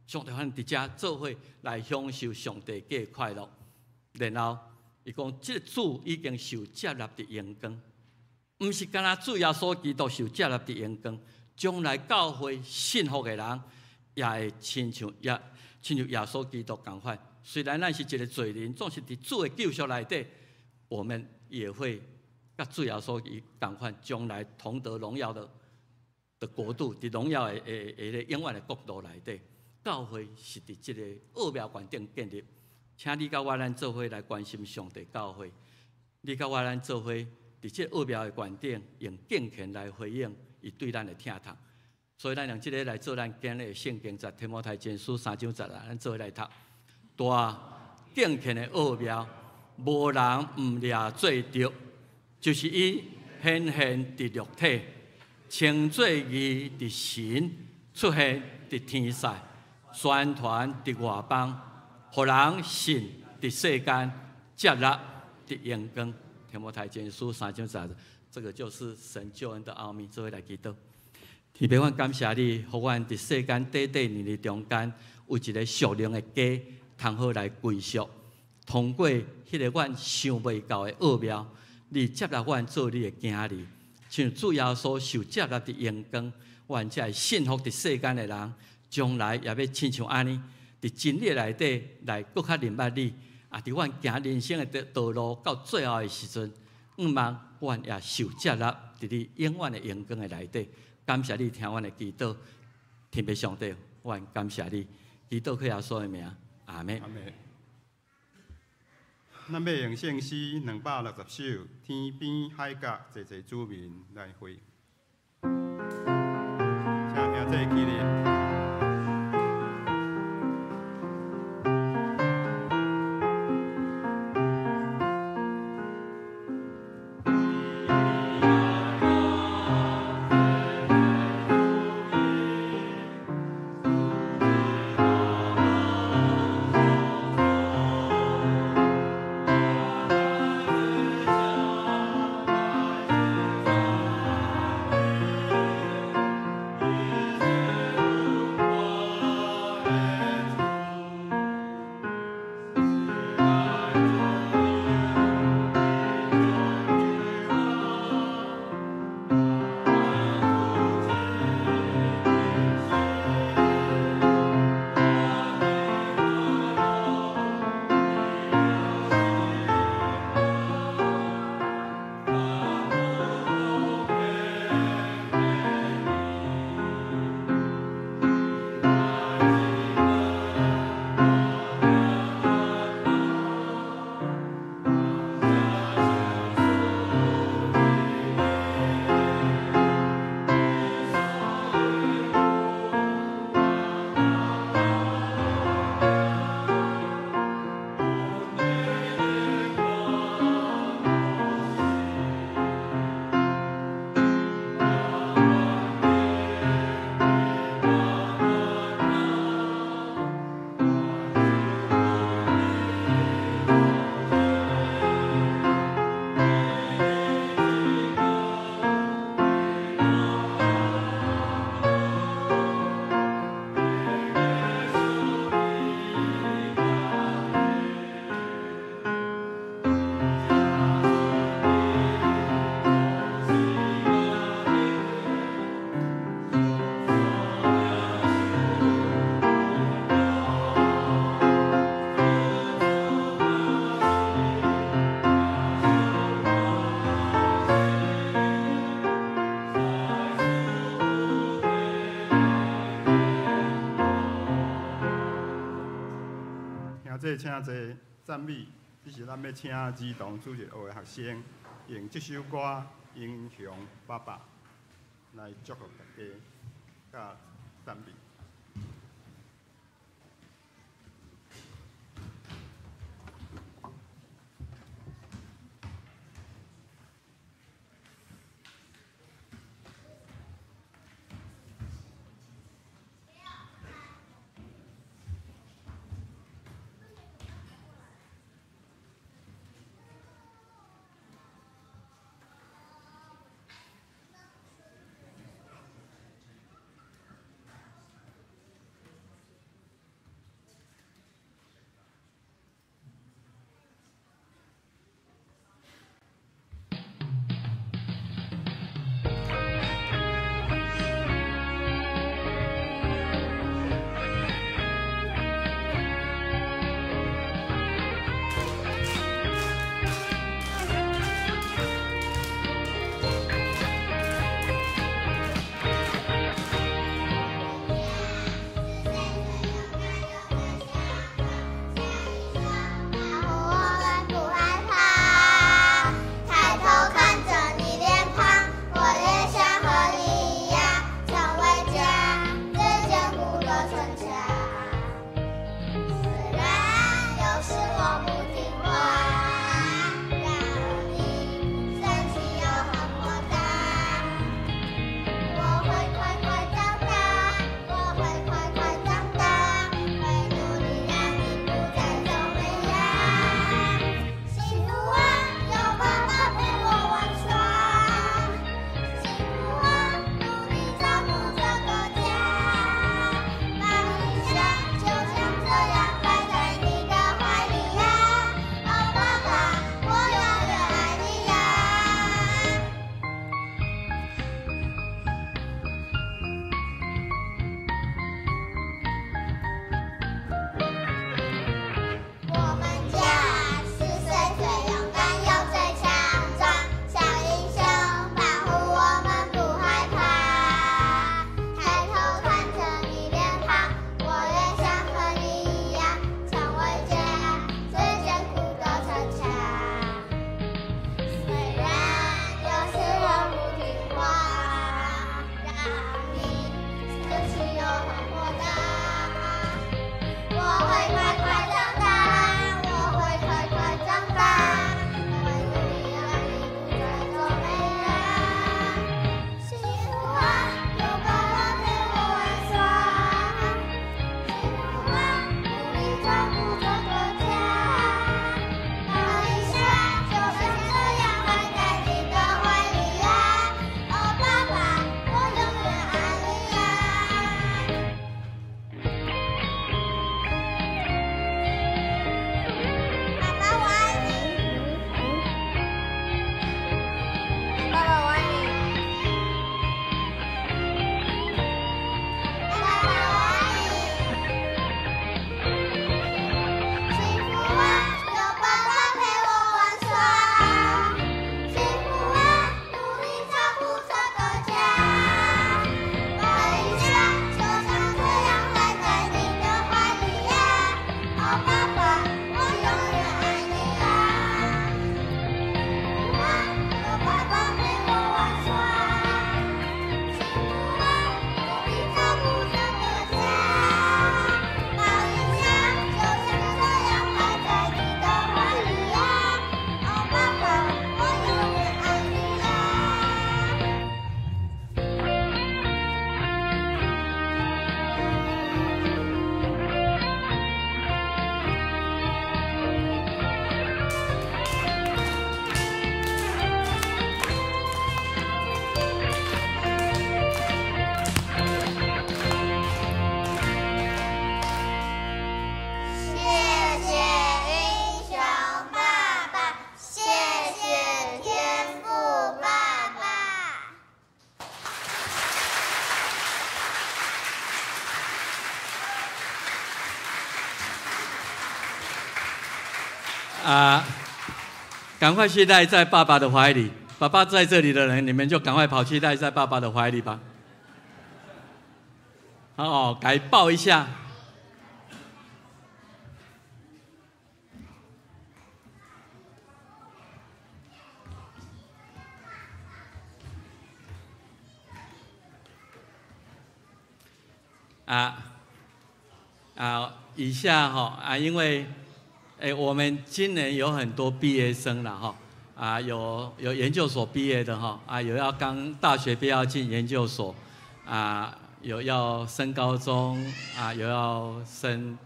上帝阮佇遮做伙來享受上帝家的快樂，然後伊講，這个主已經受接納佇榮光，毋是干焦主耶穌基督受接納佇榮光，將來教會信服的人也會親像耶穌基督仝款。雖然咱是一个罪人，總是佇主的救贖內底，我們也會佮主耶穌伊仝款，將來同得榮耀的國度，佇榮耀的永遠的國度內底。教會是佇這个奧妙觀頂建立，請你佮我咱做伙來關心上帝教會。你佮我咱做伙佇這個奧妙的觀頂，用敬虔來回應伊對咱的疼痛。所以咱用這个來做咱今日的聖經節，提摩太前書3章10啊，咱做伙來讀。大敬虔的奧妙，無人毋掠做著，就是伊顯現佇肉體，稱做義佇神，出現佇天使。宣傳佇外邦，予人信佇世間，接納佇榮光。提摩太前書3章10，這個就是神救恩的奧秘。做伙來祈禱，天父，阮感謝你，予阮佇世間短短年日中間，有一个屬靈的家，通好來歸屬。通過彼个阮想袂到的奧妙，你接納阮做你的囝兒，像主耶穌受接納佇榮光，阮才會信服佇世間的人。將來也欲親像按呢，佇真理內底來閣較認捌你，啊！佇阮行人生的道路到最後的時陣，向望阮也受接納佇你永遠的榮光的內底。感謝你聽阮的祈禱，天父上帝，阮感謝你，祈禱靠耶穌的名，阿們。阿們。咱欲用聖詩260首，天邊海角濟濟子民來回。請兄弟起立。 Yeah. 請坐讚美，這時咱欲請兒童主日學的學生用這首歌《英雄爸爸》來祝福大家，佮讚美。啊，趕快去賴在爸爸的懷裡。爸爸在這裡的人，你們就趕快跑去賴在爸爸的懷裡吧。好，來抱一下。啊啊，以下哈啊，因為我們今年有很多畢業生了哈，啊，有研究所畢業的哈，啊，有要剛大學畢業要進研究所，啊，有要升高中，啊，有要升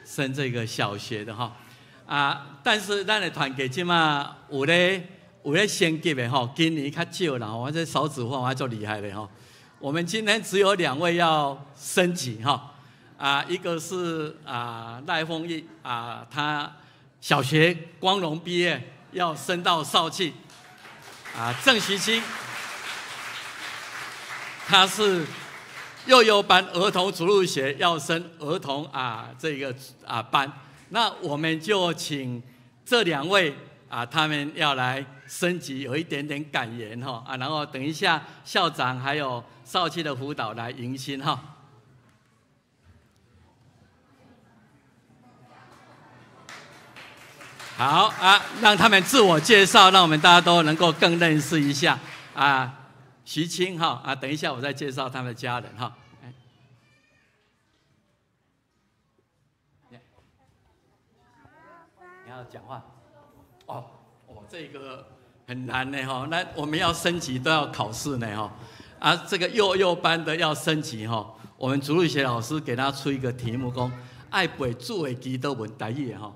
這個小學的哈，啊，但是咱的團契這馬有咧升級的吼，今年較少啦，我這少子化我足厲害的吼。我們今天只有兩位要升級哈，啊，一個是啊賴鳳玉啊，他小學光榮畢業，要升到少契，啊鄭徐清，他是幼幼班兒童主日學要升兒童啊這個啊班，那我們就請這兩位啊，他們要來升級，有一點點感言哈啊，然後等一下校長還有少契的輔導來迎新哈。好啊，讓他們自我介紹，讓我們大家都能夠更認識一下啊。徐清哈啊，等一下我再介紹他們的家人哈。你要講話。哦，哦，這個很難呢哈。那我們要升級都要考試呢哈。啊，這個幼幼班的要升級哈，我們主日學老師給他出一個題目，講愛背主的祈禱文台語的哈。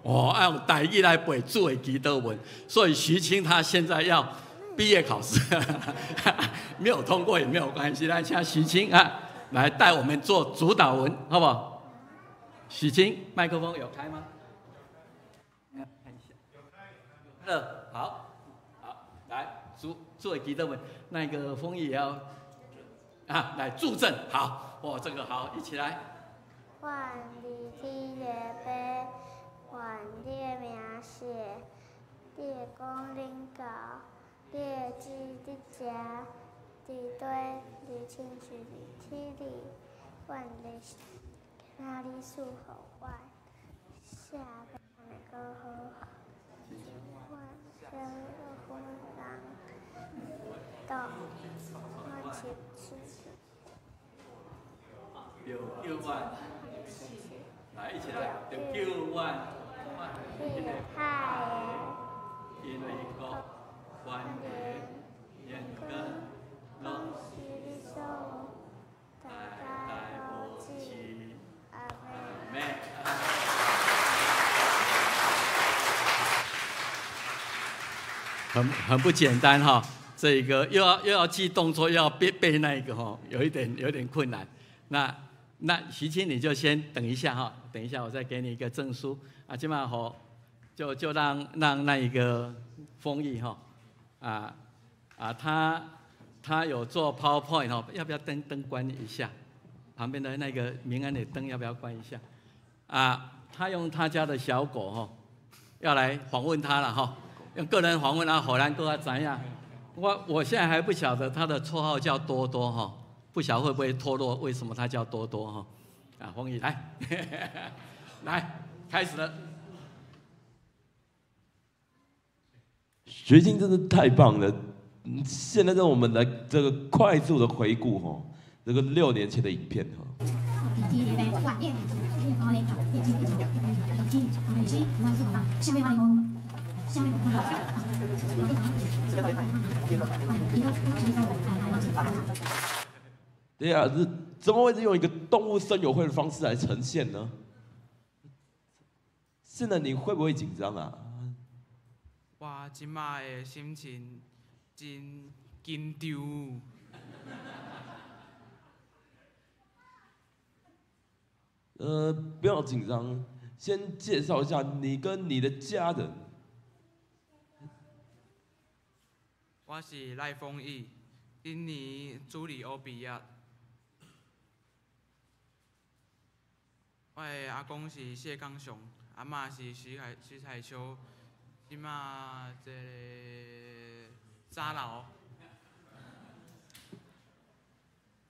哦，愛用台語來背主的祈禱文，所以徐清他現在要畢業考試，沒有通過也沒有關係。來，請徐清啊，來帶我們做主禱文，好不好？徐清，麥克風有開嗎？看一下。有開。好，好，來主做祈禱文，那個豐毅也要啊，來助陣，好，哇，這個好，一起來。願你天的父，願你的名聖，你的國臨到，你的旨佇遮，佇地，就親像佇天裡，願你今仔日賜予阮，下的過好，阮赦阮人當阮是著救阮，來一起來，著救阮，因為國、權力、榮光，攏是代代無止。阿們。很不簡單哈，這個又要記動作，又要背背那一個哈，有點困難。那徐清你就先等一下哈，等一下我再給你一個證書啊，這馬好，就讓那一個豐毅哈，啊啊他有做 PowerPoint 哈，要不要燈關一下？旁邊的那個明安的燈要不要關一下？啊，他用他家的小狗哈，要來訪問他了哈，用個人訪問啊，予咱閣較知影。我現在還不曉得他的綽號叫多多哈。不曉得會不會脫落？為什麼他叫多多哈？啊，豐毅來，來開始了。學青真的太棒了！現在讓我們來這個快速的回顧哈，這個6年前的影片哈。對啊，這怎麼會是用一個動物森友會的方式來呈現呢？現在你會不會緊張啊？我這馬的心情真緊張。不要緊張，先介紹一下你跟你的家人。我是賴豐毅，今年主日學畢業。我的阿公是謝剛雄，阿嬤是徐彩秋，這馬這個三樓。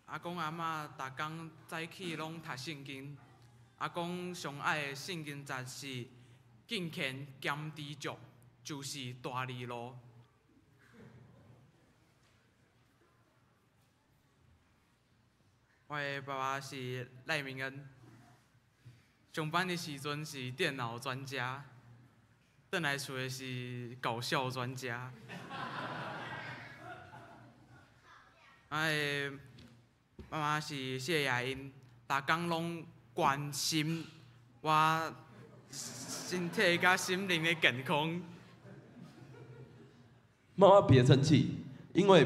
阿公阿嬤逐工早起攏讀聖經，阿公上愛的聖經節是敬虔兼知足，就是大利路。我的爸爸是赖明恩，上班的时阵是电脑专家，转来厝的是搞笑专家。我的妈妈是谢雅英，逐工拢关心我身体佮心灵的健康。妈妈别生气，因为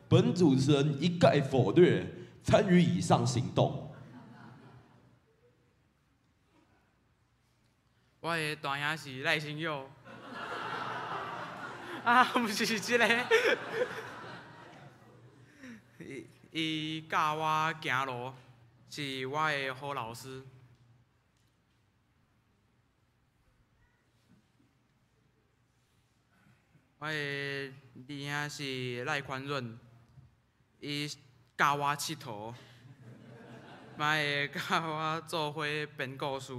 本主持人一概否决参与以上行动。我的大兄是赖新佑，啊，毋是这个。伊教我行路，是我的好老师。我的二兄是赖宽润，伊教我𨑨迌，嘛会佮我做伙编故事。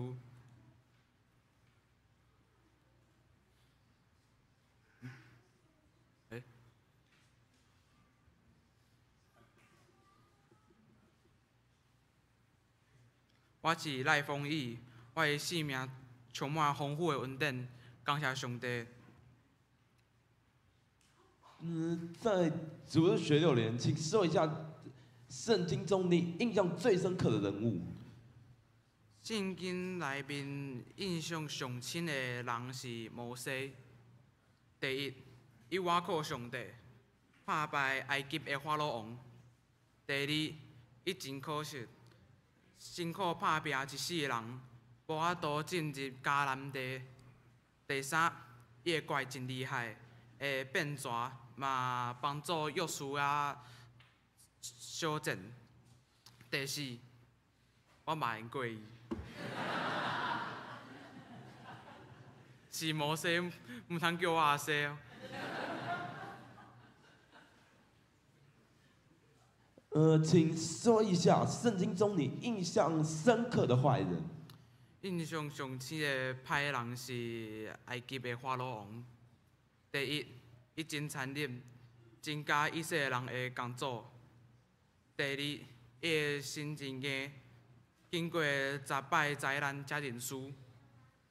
我是赖丰毅，我的生命充满丰富的恩典，感谢上帝。在主日学6年，请说一下圣经中你印象最深刻的人物。圣经内面印象上深的人是摩西。第一，伊倚靠上帝，拍败埃及的法老王。第二，伊真可惜，辛苦拍拼一世人，无法度进入迦南地。第三，伊的怪真厉害，会变蛇，嘛帮助约书亚小战。第四，我嘛会过伊。是摩西，毋通叫我阿西哦。请说一下圣经中你印象深刻的坏人。印象上深的歹人是埃及的法老王。第一，伊真残忍，真佮以色列人的工作。第二，伊的心真硬，经过10摆灾难才认输。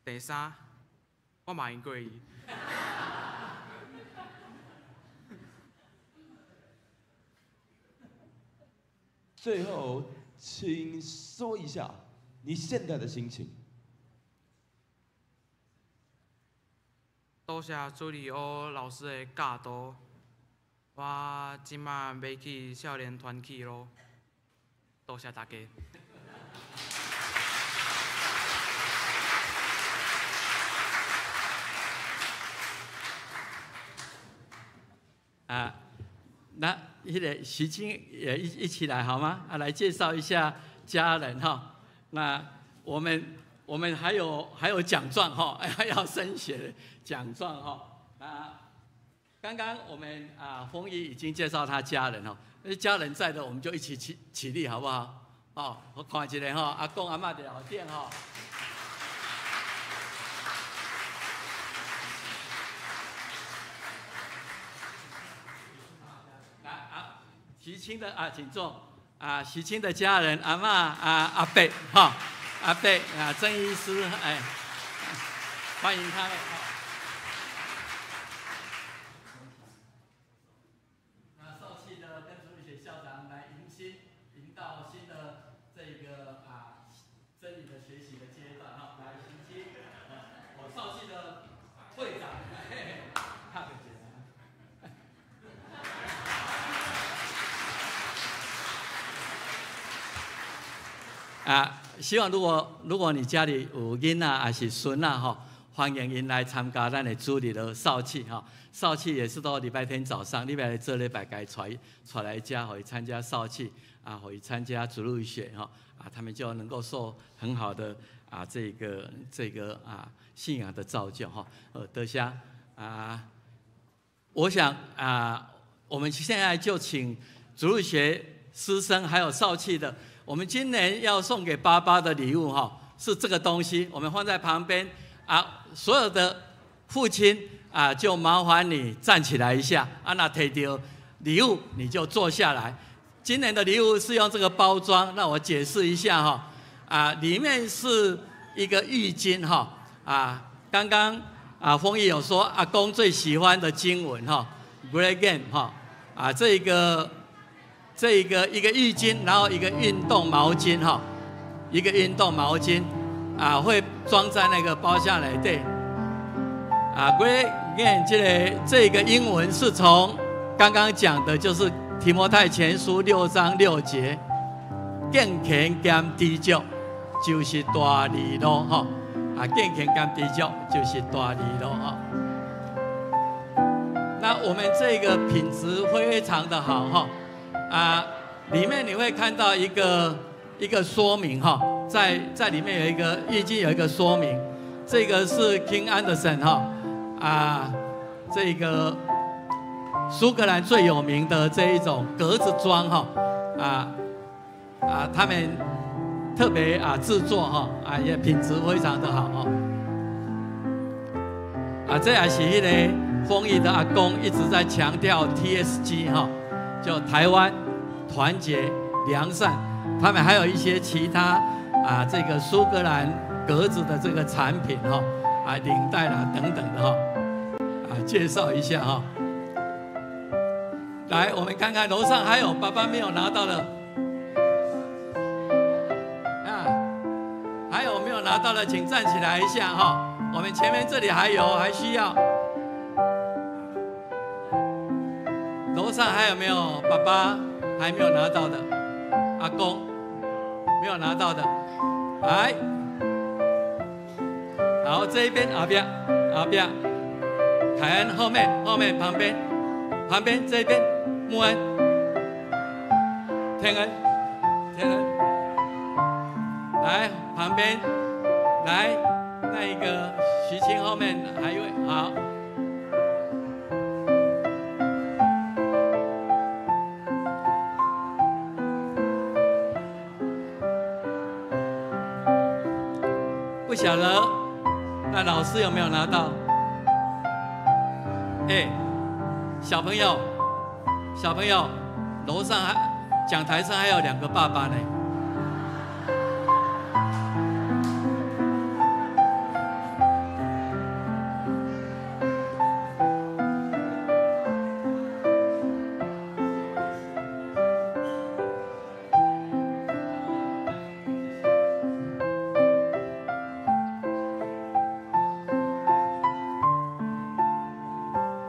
第三，我嘛会过伊。最后，请说一下你现在的心情。多谢朱利欧老师的教导，我这马欲去少年团去咯。多谢大家。啊，那那个徐青也一起来好吗？啊，来介绍一下家人哈。那我们还有奖状哈，要升学的奖状哈。啊，刚刚我们啊丰毅已经介绍他家人哈，那家人在的我们就一起起立好不好？哦，我看一下哈，阿公阿嬷伫后顶哈。来啊，徐青的啊，请坐啊，徐青的家人阿嬷啊阿伯哈，阿伯啊曾医师哎，欢迎他们。那少气的跟主日学校长来迎新，迎到新的这个啊真理的学习的阶段哈，来迎新，我少气的会长，嘿嘿，看不见。啊，希望如果你家里有囡仔还是孙仔吼，欢迎𪜶来参加咱的主日的少气吼。少气也是到礼拜天早上，礼拜这礼拜该带带来遮，予伊参加少气啊，予伊参加主日学吼啊，他们就能够受很好的啊这个啊信仰的造就哈。多谢啊，我想啊，我们现在就请主日学师生还有少气的。我们今年要送给爸爸的礼物哈，是这个东西，我们放在旁边啊。所有的父亲啊，就麻烦你站起来一下，啊，若提著礼物你就坐下来。今年的禮物是用這個包裝，那我解釋一下哈。啊，裡面是一個浴巾哈。啊，剛剛啊，豐毅有說阿公最喜歡的經文哈，Great Game 哈。啊，這一個一個浴巾，然後一個運動毛巾哈，一個運動毛巾啊，會裝在那個包下來對。啊，Great Game 這個英文是從剛剛講的，就是提摩太前書6章6節，敬虔兼知足就是大利咯，吼！啊，敬虔兼知足就是大利咯，吼。那我們這個品質非常的好，哈！啊，裡面你會看到一個說明，哈，在裡面有一個浴巾有一個說明，這個是 King Anderson 哈，啊，這個蘇格蘭最有名的這一種格子裝哈，他們特別啊製作哈，啊也品質非常的好哦。啊，這也是彼個豐毅的阿公一直在強調 TSG 哈，就台灣團結良善，他們還有一些其他啊這個蘇格蘭格子的這個產品哈，啊領帶啦等等的哈，啊介紹一下哈。來，我們看看樓上還有爸爸沒有拿到的，啊，還有沒有拿到的，請站起來一下哈。我們前面這裡還有，還需要。樓上還有沒有爸爸還沒有拿到的？阿公沒有拿到的，來，好，這一邊後邊後邊，凱恩後面後面旁邊旁邊這邊。穆恩、天恩、天恩，來旁邊，來那一個徐清後面還有一位，好。不曉得，那老師有沒有拿到？哎，小朋友。小朋友，樓上還講台上還有兩個爸爸呢。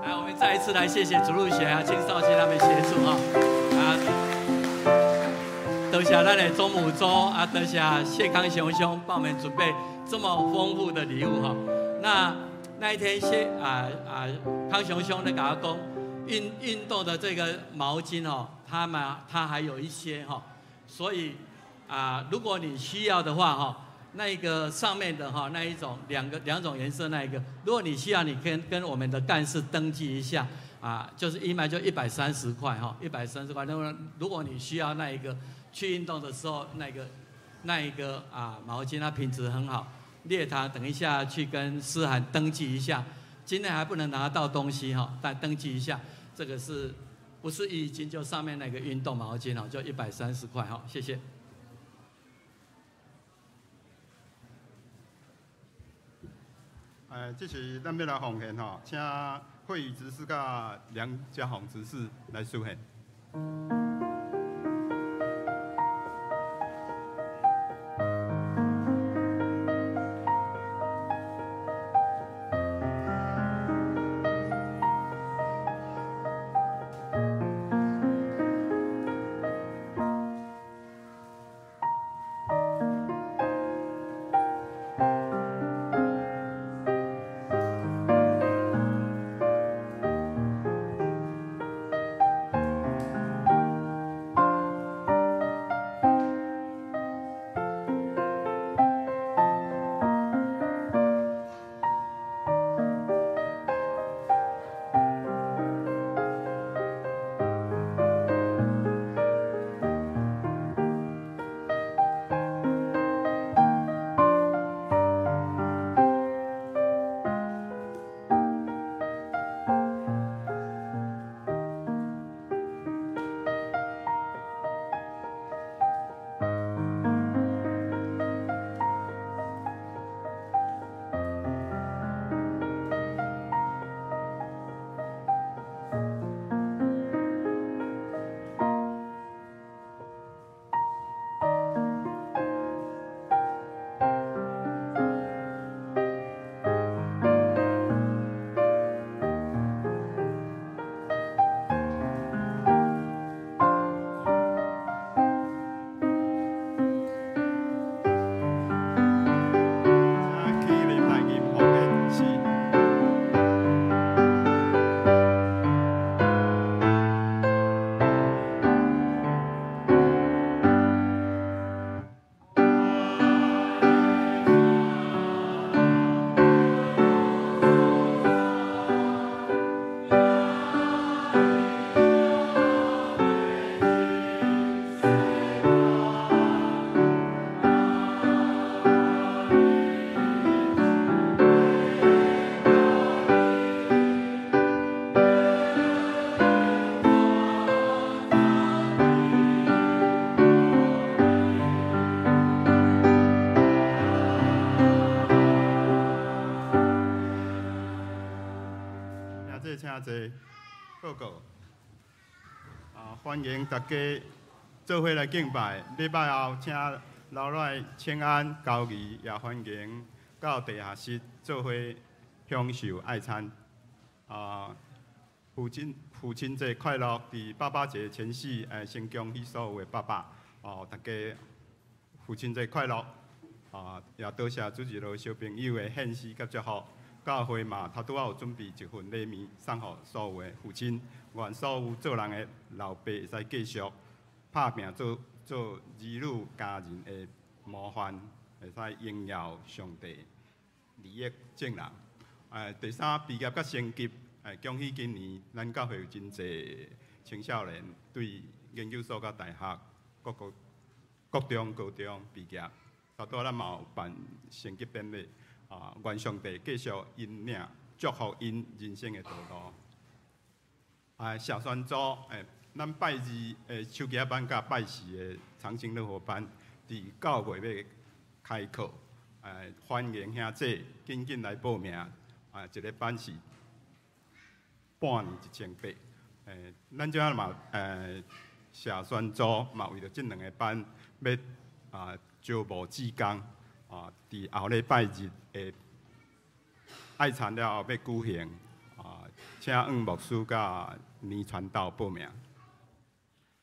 來，我們再一次來謝謝主日學啊、青少年他們協助啊，啊，多謝咱的鍾母周啊，多謝謝康雄兄幫我們準備這麼豐富的禮物哈。那一天謝康雄兄咧共我講，運動的這個毛巾哦，他還有一些哈，所以啊，如果你需要的話哈，那一個上面的哈那一種兩種顏色那一個，如果你需要，你跟我們的幹事登記一下啊，就是一買就130塊哈，130塊。那麼如果你需要那一個去運動的時候那一個啊毛巾，它品質很好。列堂等一下去跟思涵登記一下，今天還不能拿到東西哈，但登記一下，這個是不是浴巾？就上面那個運動毛巾哦，就130塊哈，謝謝。這是咱欲來奉獻吼，請惠宇執事佮梁家宏執事來書獻。兄弟報告。啊，歡迎大家做伙來敬拜。禮拜後請留來請安交誼，也歡迎到地下室做伙享受愛餐。啊，父親節快樂！佇爸爸節前夕，先恭喜所有的爸爸。哦，大家父親節快樂！啊，也多謝主持人小朋友的獻詩佮祝福。教會嘛，頭拄仔有準備一份禮物送予所有的父親，願所有做人的老爸會使繼續拍拚做兒女家人的模範，會使榮耀上帝，利益眾人。第三，畢業佮升級，恭喜今年咱教會有真濟青少年對研究所佮大學各個國中、高中畢業，頭拄仔咱嘛有辦升級典禮。啊！願上帝繼續引領、祝福𪜶人生的道路。啊，社宣組，咱拜二的手機仔班佮拜四的長青樂活班，佇9月欲開課，歡迎兄弟緊緊來報名。啊，一個班是半年1800。咱這嘛，社宣組嘛為著這兩個班欲啊招募志工。啊！佇後禮拜日的愛餐了後欲舉行，啊，請黃牧師佮倪傳道報名。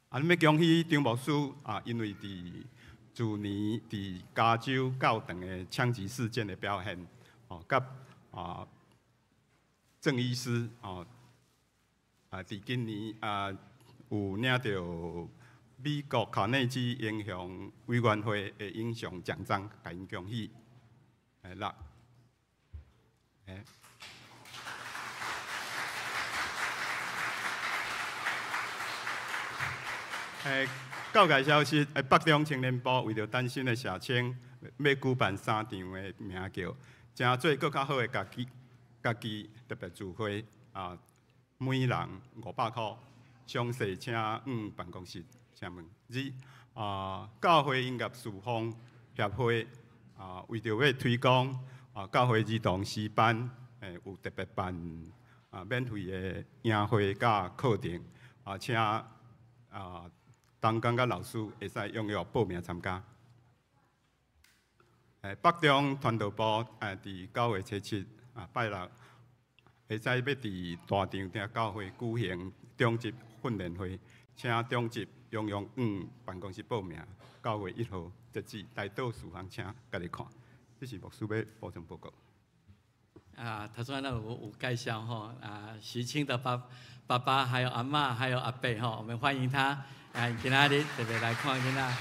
啊，欲恭喜張牧師啊，因為佇去年佇加州教堂的槍擊事件的表現，哦，佮啊鄭醫師哦，啊，佇今年啊有領著美國卡內基英雄委員會的英雄獎章，共𪜶恭喜。來，教界消息，北中青年部為著單身的社青，欲舉辦三場的鳴叫，誠做閣較好的家己，家己特別聚會啊，每人500箍，詳細請往辦公室。請問二啊，教會音樂事奉協會啊，為著欲推廣啊，教會兒童詩班，有特別辦啊免費的營會佮課程啊，請啊同工佮老師會使踴躍報名參加。北中傳道部佇9月初7啊拜六，會使欲佇大場埕教會舉行中職訓練會，請中職踴躍往辦公室報名，9月1號截止，來到事項請家己看。這是牧師欲補充報告。啊，頭先咱有介紹吼，啊，徐清的爸爸還有阿嬤還有阿伯吼，我們歡迎他啊，今仔日特別來看囡仔。啊，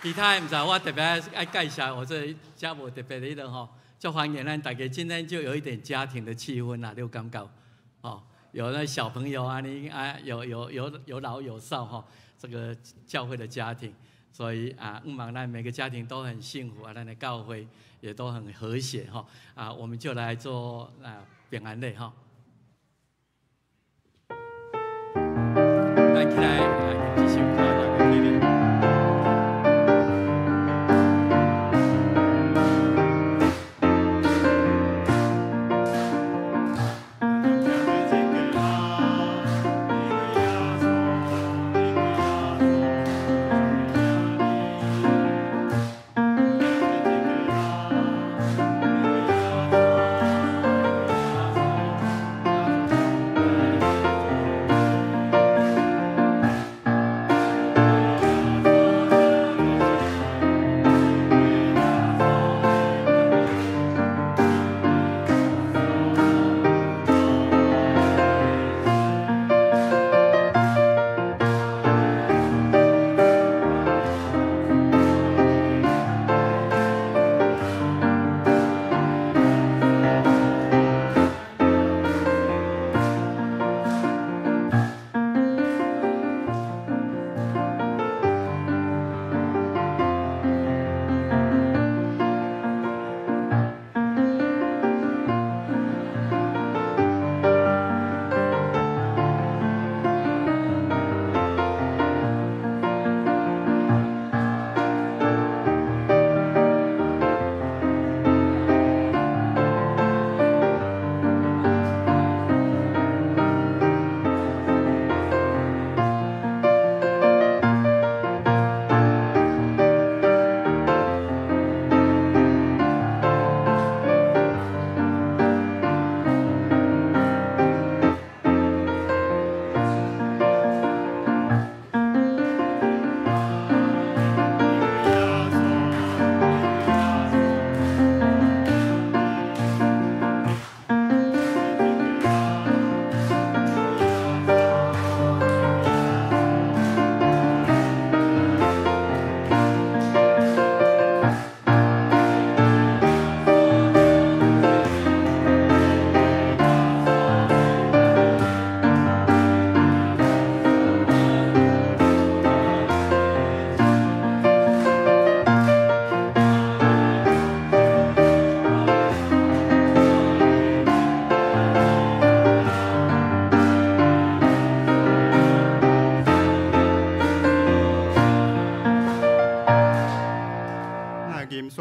其他的毋知我特別愛介紹，我這遮無特別的彼個吼，就歡迎咱大家今天就有一點家庭的氣氛啦，你有感覺？哦，有那小朋友啊，你啊，有老有少哈，這個教會的家庭，所以啊，希望咱每個家庭都很幸福啊，咱的教會也都很和諧哈，啊，我們就來做啊平安禮哈。來起來，來這首歌。 Thank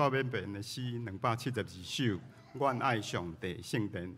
要编的诗272首，愿爱上帝圣殿。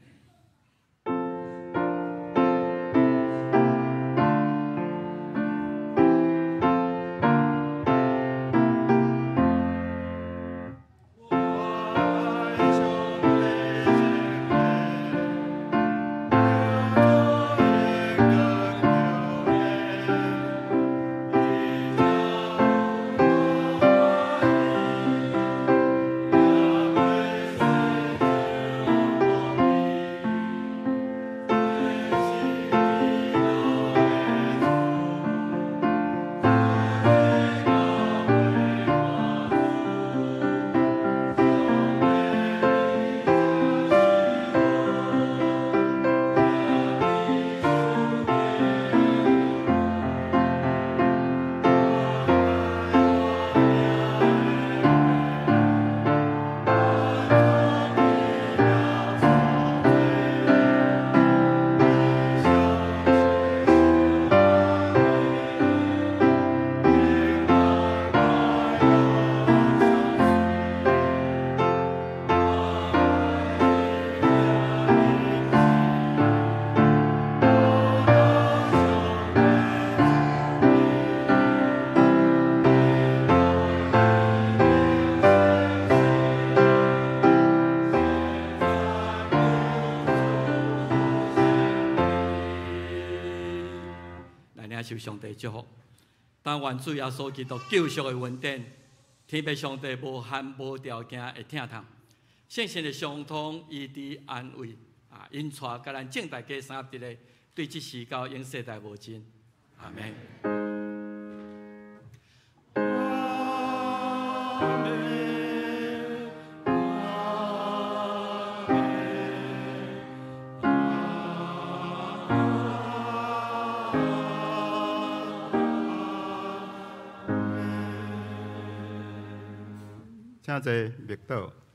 受上帝祝福，但愿主耶稣基督救赎的恩典，天父上帝无限无条件的疼痛，圣神的相通医治安慰啊，引带佮咱众大家三合一个，对这时到永世代无尽，阿们。请坐，默祷。